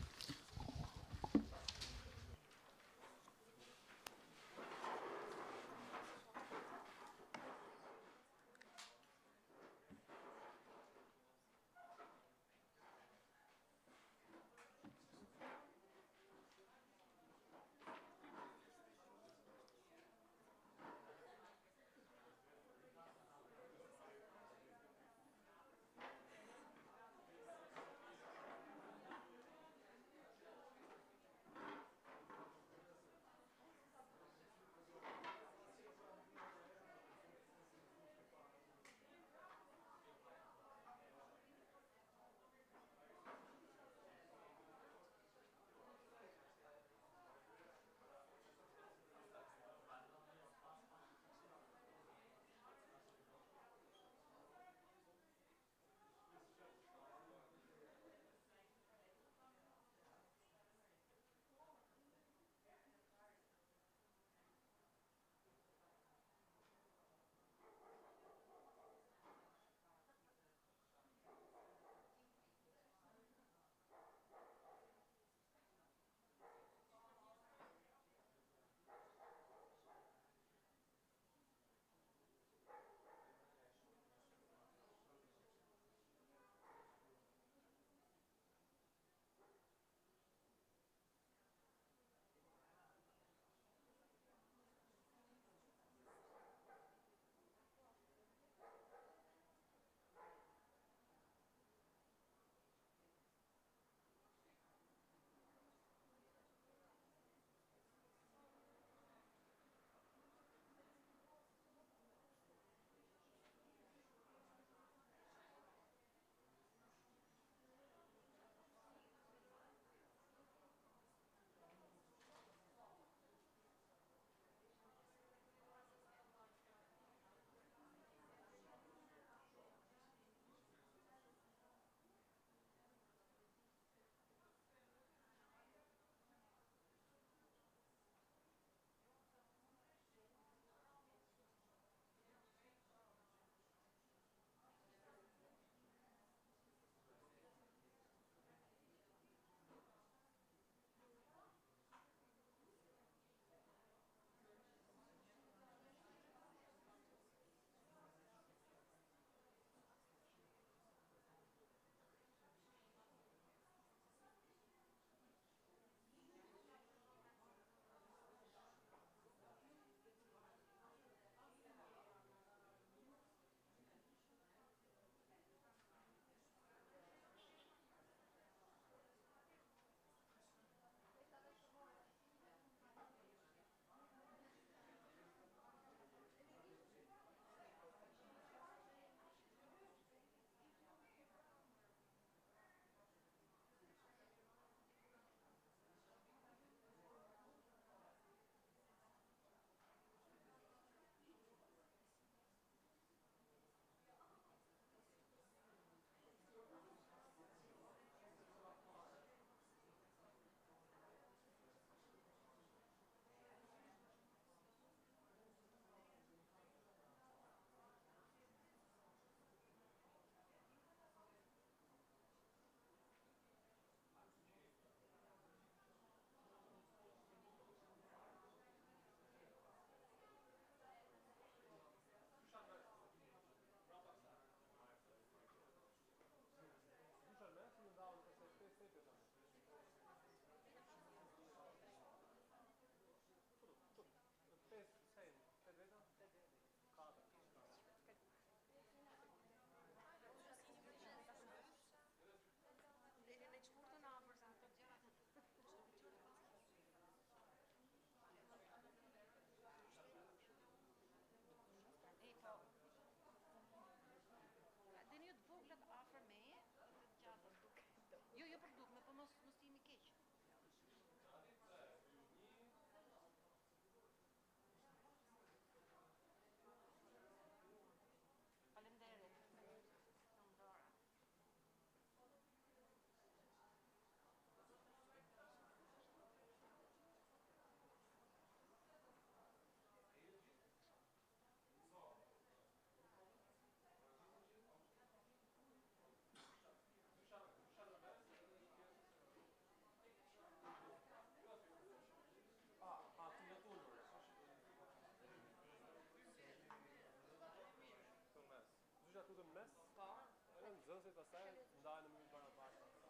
pastaj ndahen në mënyrë të barabartë.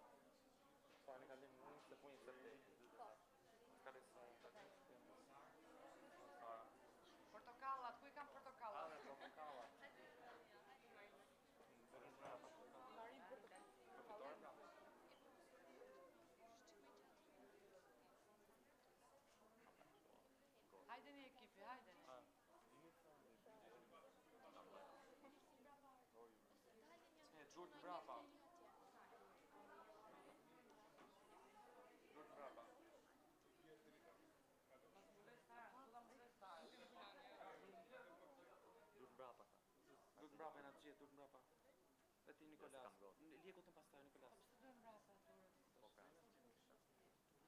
Po ne kalojmë në 21 Po. Portokallat, ku i kam portokallat? Portokallat. Hajdeni ekipi, hajdeni. E gjurt mbrapa. Gjurt mbrapa. Gjurt mbrapa. Gjurt mbrapa e na të gjithë, gjurt mbrapa. Dhe ti Nikolas. Lije kutën pastaj Nikolas. Po pse duhen mbrapa durët? Po pra.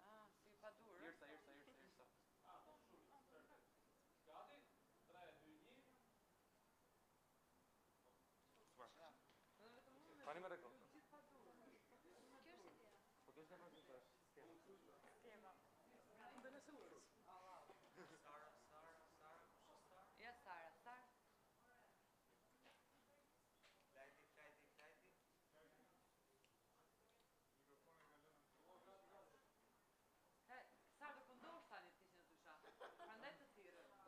Ah, si pa durë. Irsa, Irsa, Irsa, Irsa. Gati? 3 2 1. Super. Tani më rregull. Po kjo është e vërtetë. Skema. Ja Sara, Sara. He, Sara do këndosh tani ti që në dysha. Prandaj të thirrëm. Ne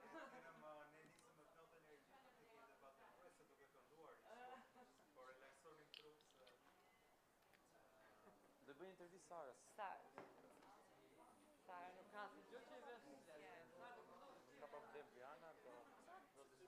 nisëm me plot energji të kemi debat e se duke kënduar po relaksonim trup se Do bëj intervistë Sarës. Sara. Sara nuk ka asgjë që i vesh. Sara do këndosh. Ka problem Briana, do do diskutojmë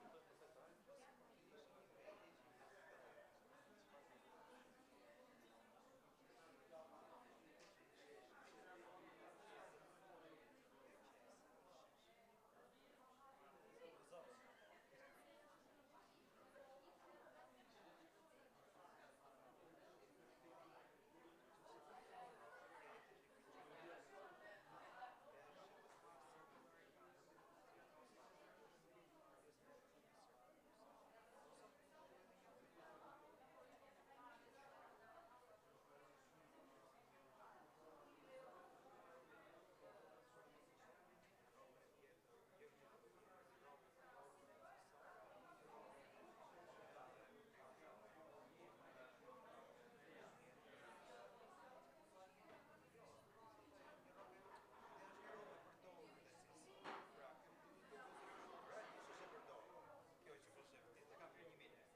pastaj. Kjo që po shef ti, e kam për 1000 lekë.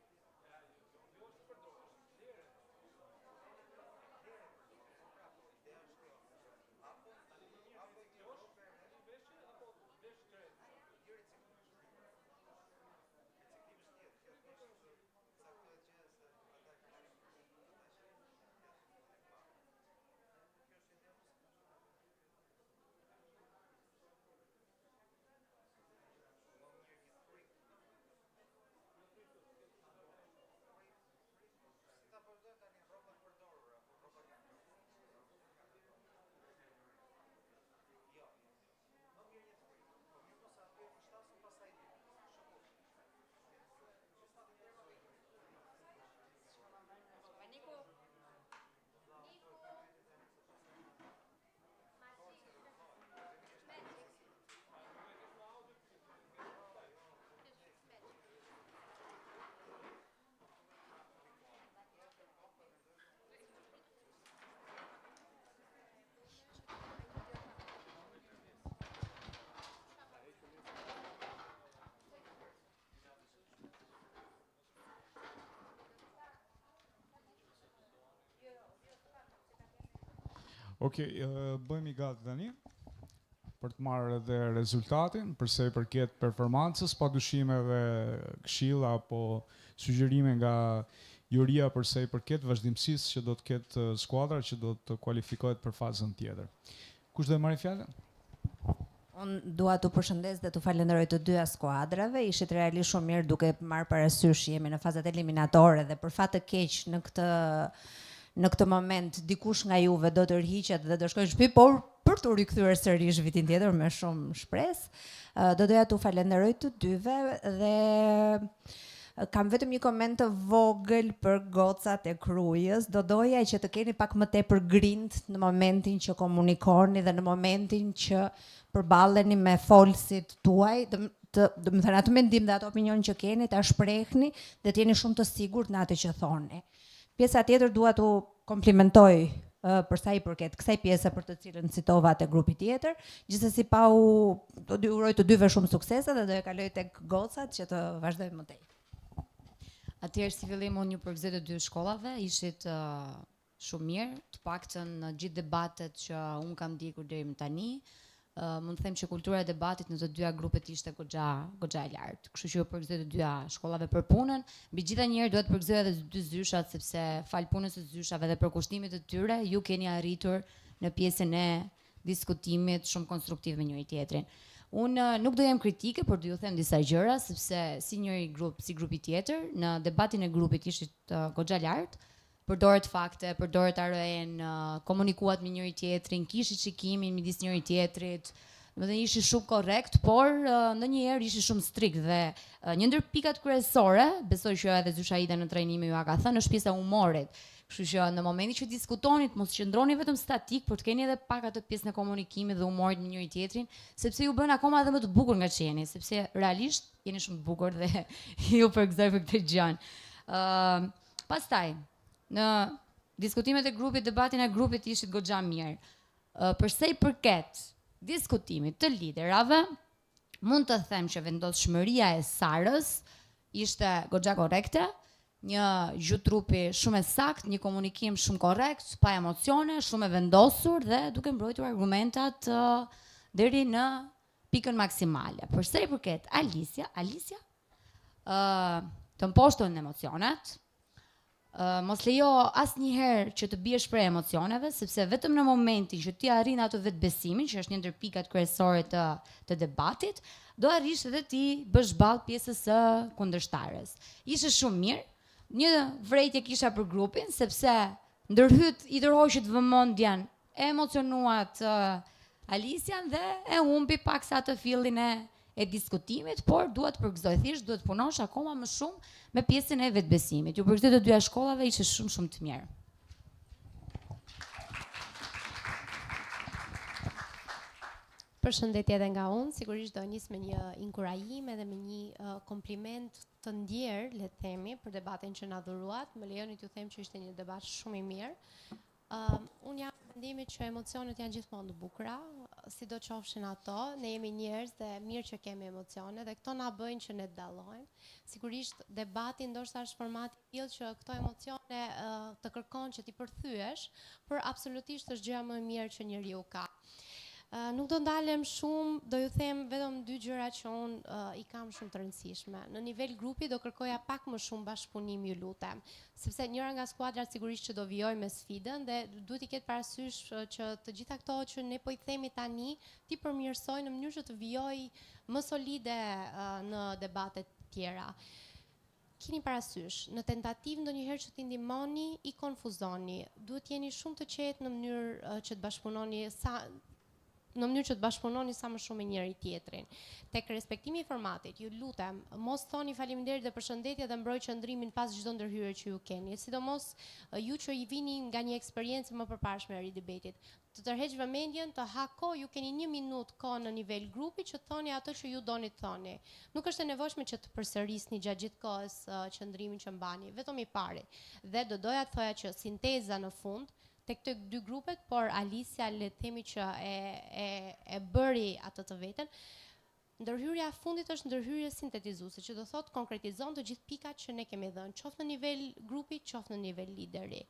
Jo është përdorur, është vlerë. Vlerë përdorur, pra po, ideja është kjo. Apo Tani më mirë apo një riciklosh rrobe një veshje apo vlesh të re? Jo riciklosh. Riciklimi është tjetër, kjo thjesht caktohet gjë se ata e kanë shqiptar, ata që e parë. Kjo është ideja më Më mirë një frikë. Si ta përdor tani rrobat përdorura, apo rrobat Jo, jo. Më mirë një frikë. Po mirë mos aty e përshtasim pastaj di. Shoku. Përshtatim terma me Pa Niku. Okej, ë, bëhemi gati tani për të marrë edhe rezultatin për sa i përket performancës, padyshim edhe këshilla apo sugjerime nga juria për sa i përket vazhdimësisë që do të ketë skuadra që do të kualifikohet për fazën tjetër. Kush do e marrë fjalën? Unë dua t'u përshëndes dhe t'u falenderoj të dyja skuadrave, ishit realisht shumë mirë duke marrë parasysh jemi në fazat eliminatore dhe për fat të keq në këtë në këtë moment dikush nga juve do të tërhiqet dhe do shkojë në shtëpi, por për t'u rikthyer sërish vitin tjetër me shumë shpresë. Do doja t'u falenderoj të dyve dhe kam vetëm një koment të vogël për gocat e Krujës. Do doja që të keni pak më tepër grint në momentin që komunikoni dhe në momentin që përballeni me folësit tuaj, do të, do të thënë atë mendim dhe atë opinion që keni ta shprehni dhe të jeni shumë të sigurt në atë që thoni. Pjesa tjetër dua t'u komplimentoj për sa i përket kësaj pjese për të cilën citova te grupi tjetër. Gjithsesi pa u do t'ju uroj të dyve shumë suksese dhe do e kaloj tek gocat që të vazhdojmë më tej. Atëherë si fillim unë ju përgëzoj të dy shkollave, ishit uh, shumë mirë, të paktën në gjithë debatet që unë kam ndjekur deri më tani, uh, mund të them që kultura e debatit në të dyja grupet ishte goxha goxha e lartë. Kështu që ju përgëzoj të dyja shkollave për punën. Mbi gjitha një herë dua të përgëzoj edhe të dy zyshat sepse falë punës së zyshave dhe përkushtimit të tyre ju keni arritur në pjesën e diskutimit shumë konstruktiv me njëri tjetrin. Unë nuk do jem kritike, por do ju them disa gjëra sepse si njëri grup, si grupi tjetër, në debatin e grupit ishit uh, goxha lart, përdorët fakte, përdorët ARE-n, komunikuat me njëri tjetrin, kishit shikimin midis njëri tjetrit, domethënë ishit shumë korrekt, por ndonjëherë ishit shumë strikt dhe një ndër pikat kryesore, besoj që edhe zysha Ida në trajnime jua ka thënë, është pjesa e humorit. Kështu që në momentin që diskutoni, mos qëndroni vetëm statik, por të keni edhe pak atë pjesën e komunikimit dhe humorit me njëri tjetrin, sepse ju bën akoma edhe më të bukur nga ç'jeni, sepse realisht jeni shumë të bukur dhe ju përgëzoj për këtë gjë. Ë uh, Pastaj, në diskutimet e grupit, debatin e grupit ishit goxha mirë. Për sa i përket diskutimit të liderave, mund të them që vendosshmëria e Sarës ishte goxha korrekte, një gjuhë trupi shumë e saktë, një komunikim shumë korrekt, pa emocione, shumë e vendosur dhe duke mbrojtur argumentat deri në pikën maksimale. Për sa i përket Alicia, Alicia ë të mposhten emocionet, ë mos lejo asnjëherë që të biesh pre emocioneve, sepse vetëm në momentin që ti arrin atë vetëbesimin, që është një ndër pikat kryesore të të debatit, do arrish edhe t'i bësh ballë pjesës së kundërshtares. Ishe shumë mirë. Një vërejtje kisha për grupin, sepse ndërhyt i tërhoqët vëmendjen E emocionuat Alisian dhe e humbi paksa atë fillin e e diskutimit, por dua të përgëzoj, thjesht duhet të punosh akoma më shumë me pjesën e vetëbesimit. Ju përgëzoj të dyja shkollave, ishte shumë shumë të mirë. Përshëndetje edhe nga unë, sigurisht do nis me një inkurajim edhe me një uh, kompliment të ndjerë, le të themi, për debatin që na dhuruat. Më lejoni t'ju them që ishte një debat shumë i mirë. Um, unë jam e mendimit që emocionet janë gjithmonë të bukura, sido qofshin ato, ne jemi njerëz dhe mirë që kemi emocione dhe këto na bëjnë që ne të dallojmë. Sigurisht debati ndoshta është format i tillë që këto emocione uh, të kërkon që t'i përthyesh, por absolutisht është gjëja më e mirë që njeriu ka. Uh, nuk do ndalem shumë, do ju them vetëm dy gjëra që unë uh, i kam shumë të rëndësishme. Në nivel grupi do kërkoja pak më shumë bashkëpunim, ju lutem. Sepse njëra nga skuadrat sigurisht që do vijojë me sfidën dhe duhet t'i ketë parasysh që të gjitha këto që ne po i themi tani t'i përmirësojë në mënyrë që të vijojë më solide në debatet tjera. Kini parasysh, në tentativë ndonjëherë që t'i ndihmoni, i konfuzoni. Duhet të jeni shumë të qetë në mënyrë që të bashkëpunoni sa në mënyrë që të bashkëpunoni sa më shumë me njëri tjetrin. Tek respektimi i formatit, ju lutem, mos thoni faleminderit dhe përshëndetje dhe mbroj qëndrimin pas çdo ndërhyrje që ju keni, sidomos ju që i vini nga një eksperiencë më përparshme e redebatit. Të tërheq vëmendjen, të ha kohë, ju keni një minutë kohë në nivel grupi që të thoni atë që ju doni të thoni. Nuk është e nevojshme që të përsërisni gjatë gjithë kohës qëndrimin që mbani, vetëm i pari. Dhe do doja të thoja që sinteza në fund tek të dy grupet, por Alicia le të themi që e e e bëri atë të veten. Ndërhyrja e fundit është ndërhyrje sintetizuese, që do thotë konkretizon të gjithë pikat që ne kemi dhënë, qoftë në nivel grupi, qoftë në nivel lideri.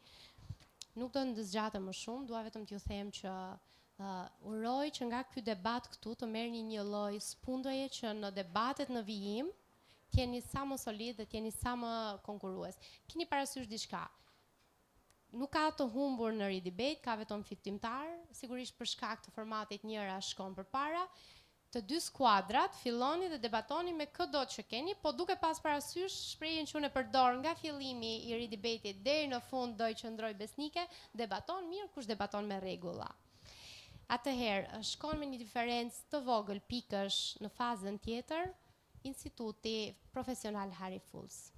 Nuk do të zgjatem më shumë, dua vetëm t'ju them që uh, uroj që nga ky debat këtu të merrni një lloj spuntoje që në debatet në vijim të jeni sa më solid dhe të jeni sa më konkurrues. Kini parasysh diçka, Nuk ka të humbur në redebate, ka vetëm fitimtar, sigurisht për shkak të formatit njëra shkon përpara. Të dy skuadrat filloni dhe debatoni me këdo që keni, po duke pas parasysh shprehjen që unë e përdor nga fillimi i redebate-it deri në fund do i qëndroj besnike, debaton mirë kush debaton me rregulla. Atëherë, shkon me një diferencë të vogël pikësh në fazën tjetër, Instituti Profesional Harry Fultz.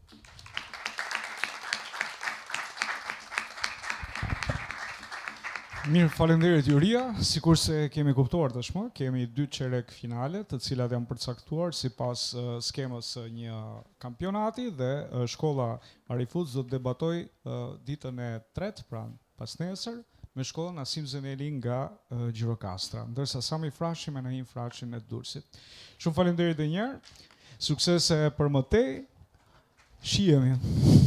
Mirë, faleminderit juria. Sikurse kemi kuptuar tashmë, kemi dy çerek finale, të cilat janë përcaktuar sipas uh, skemës së një kampionati dhe uh, shkolla Harry Fultz do të debatojë uh, ditën e tretë, pra pasnesër, me shkollën Asim Zeneli nga uh, Gjirokastra, ndërsa Sami Frashëri me Naim Frashërin e Durrësit. Shumë faleminderit edhe një herë. Suksese për më tej. Shihemi.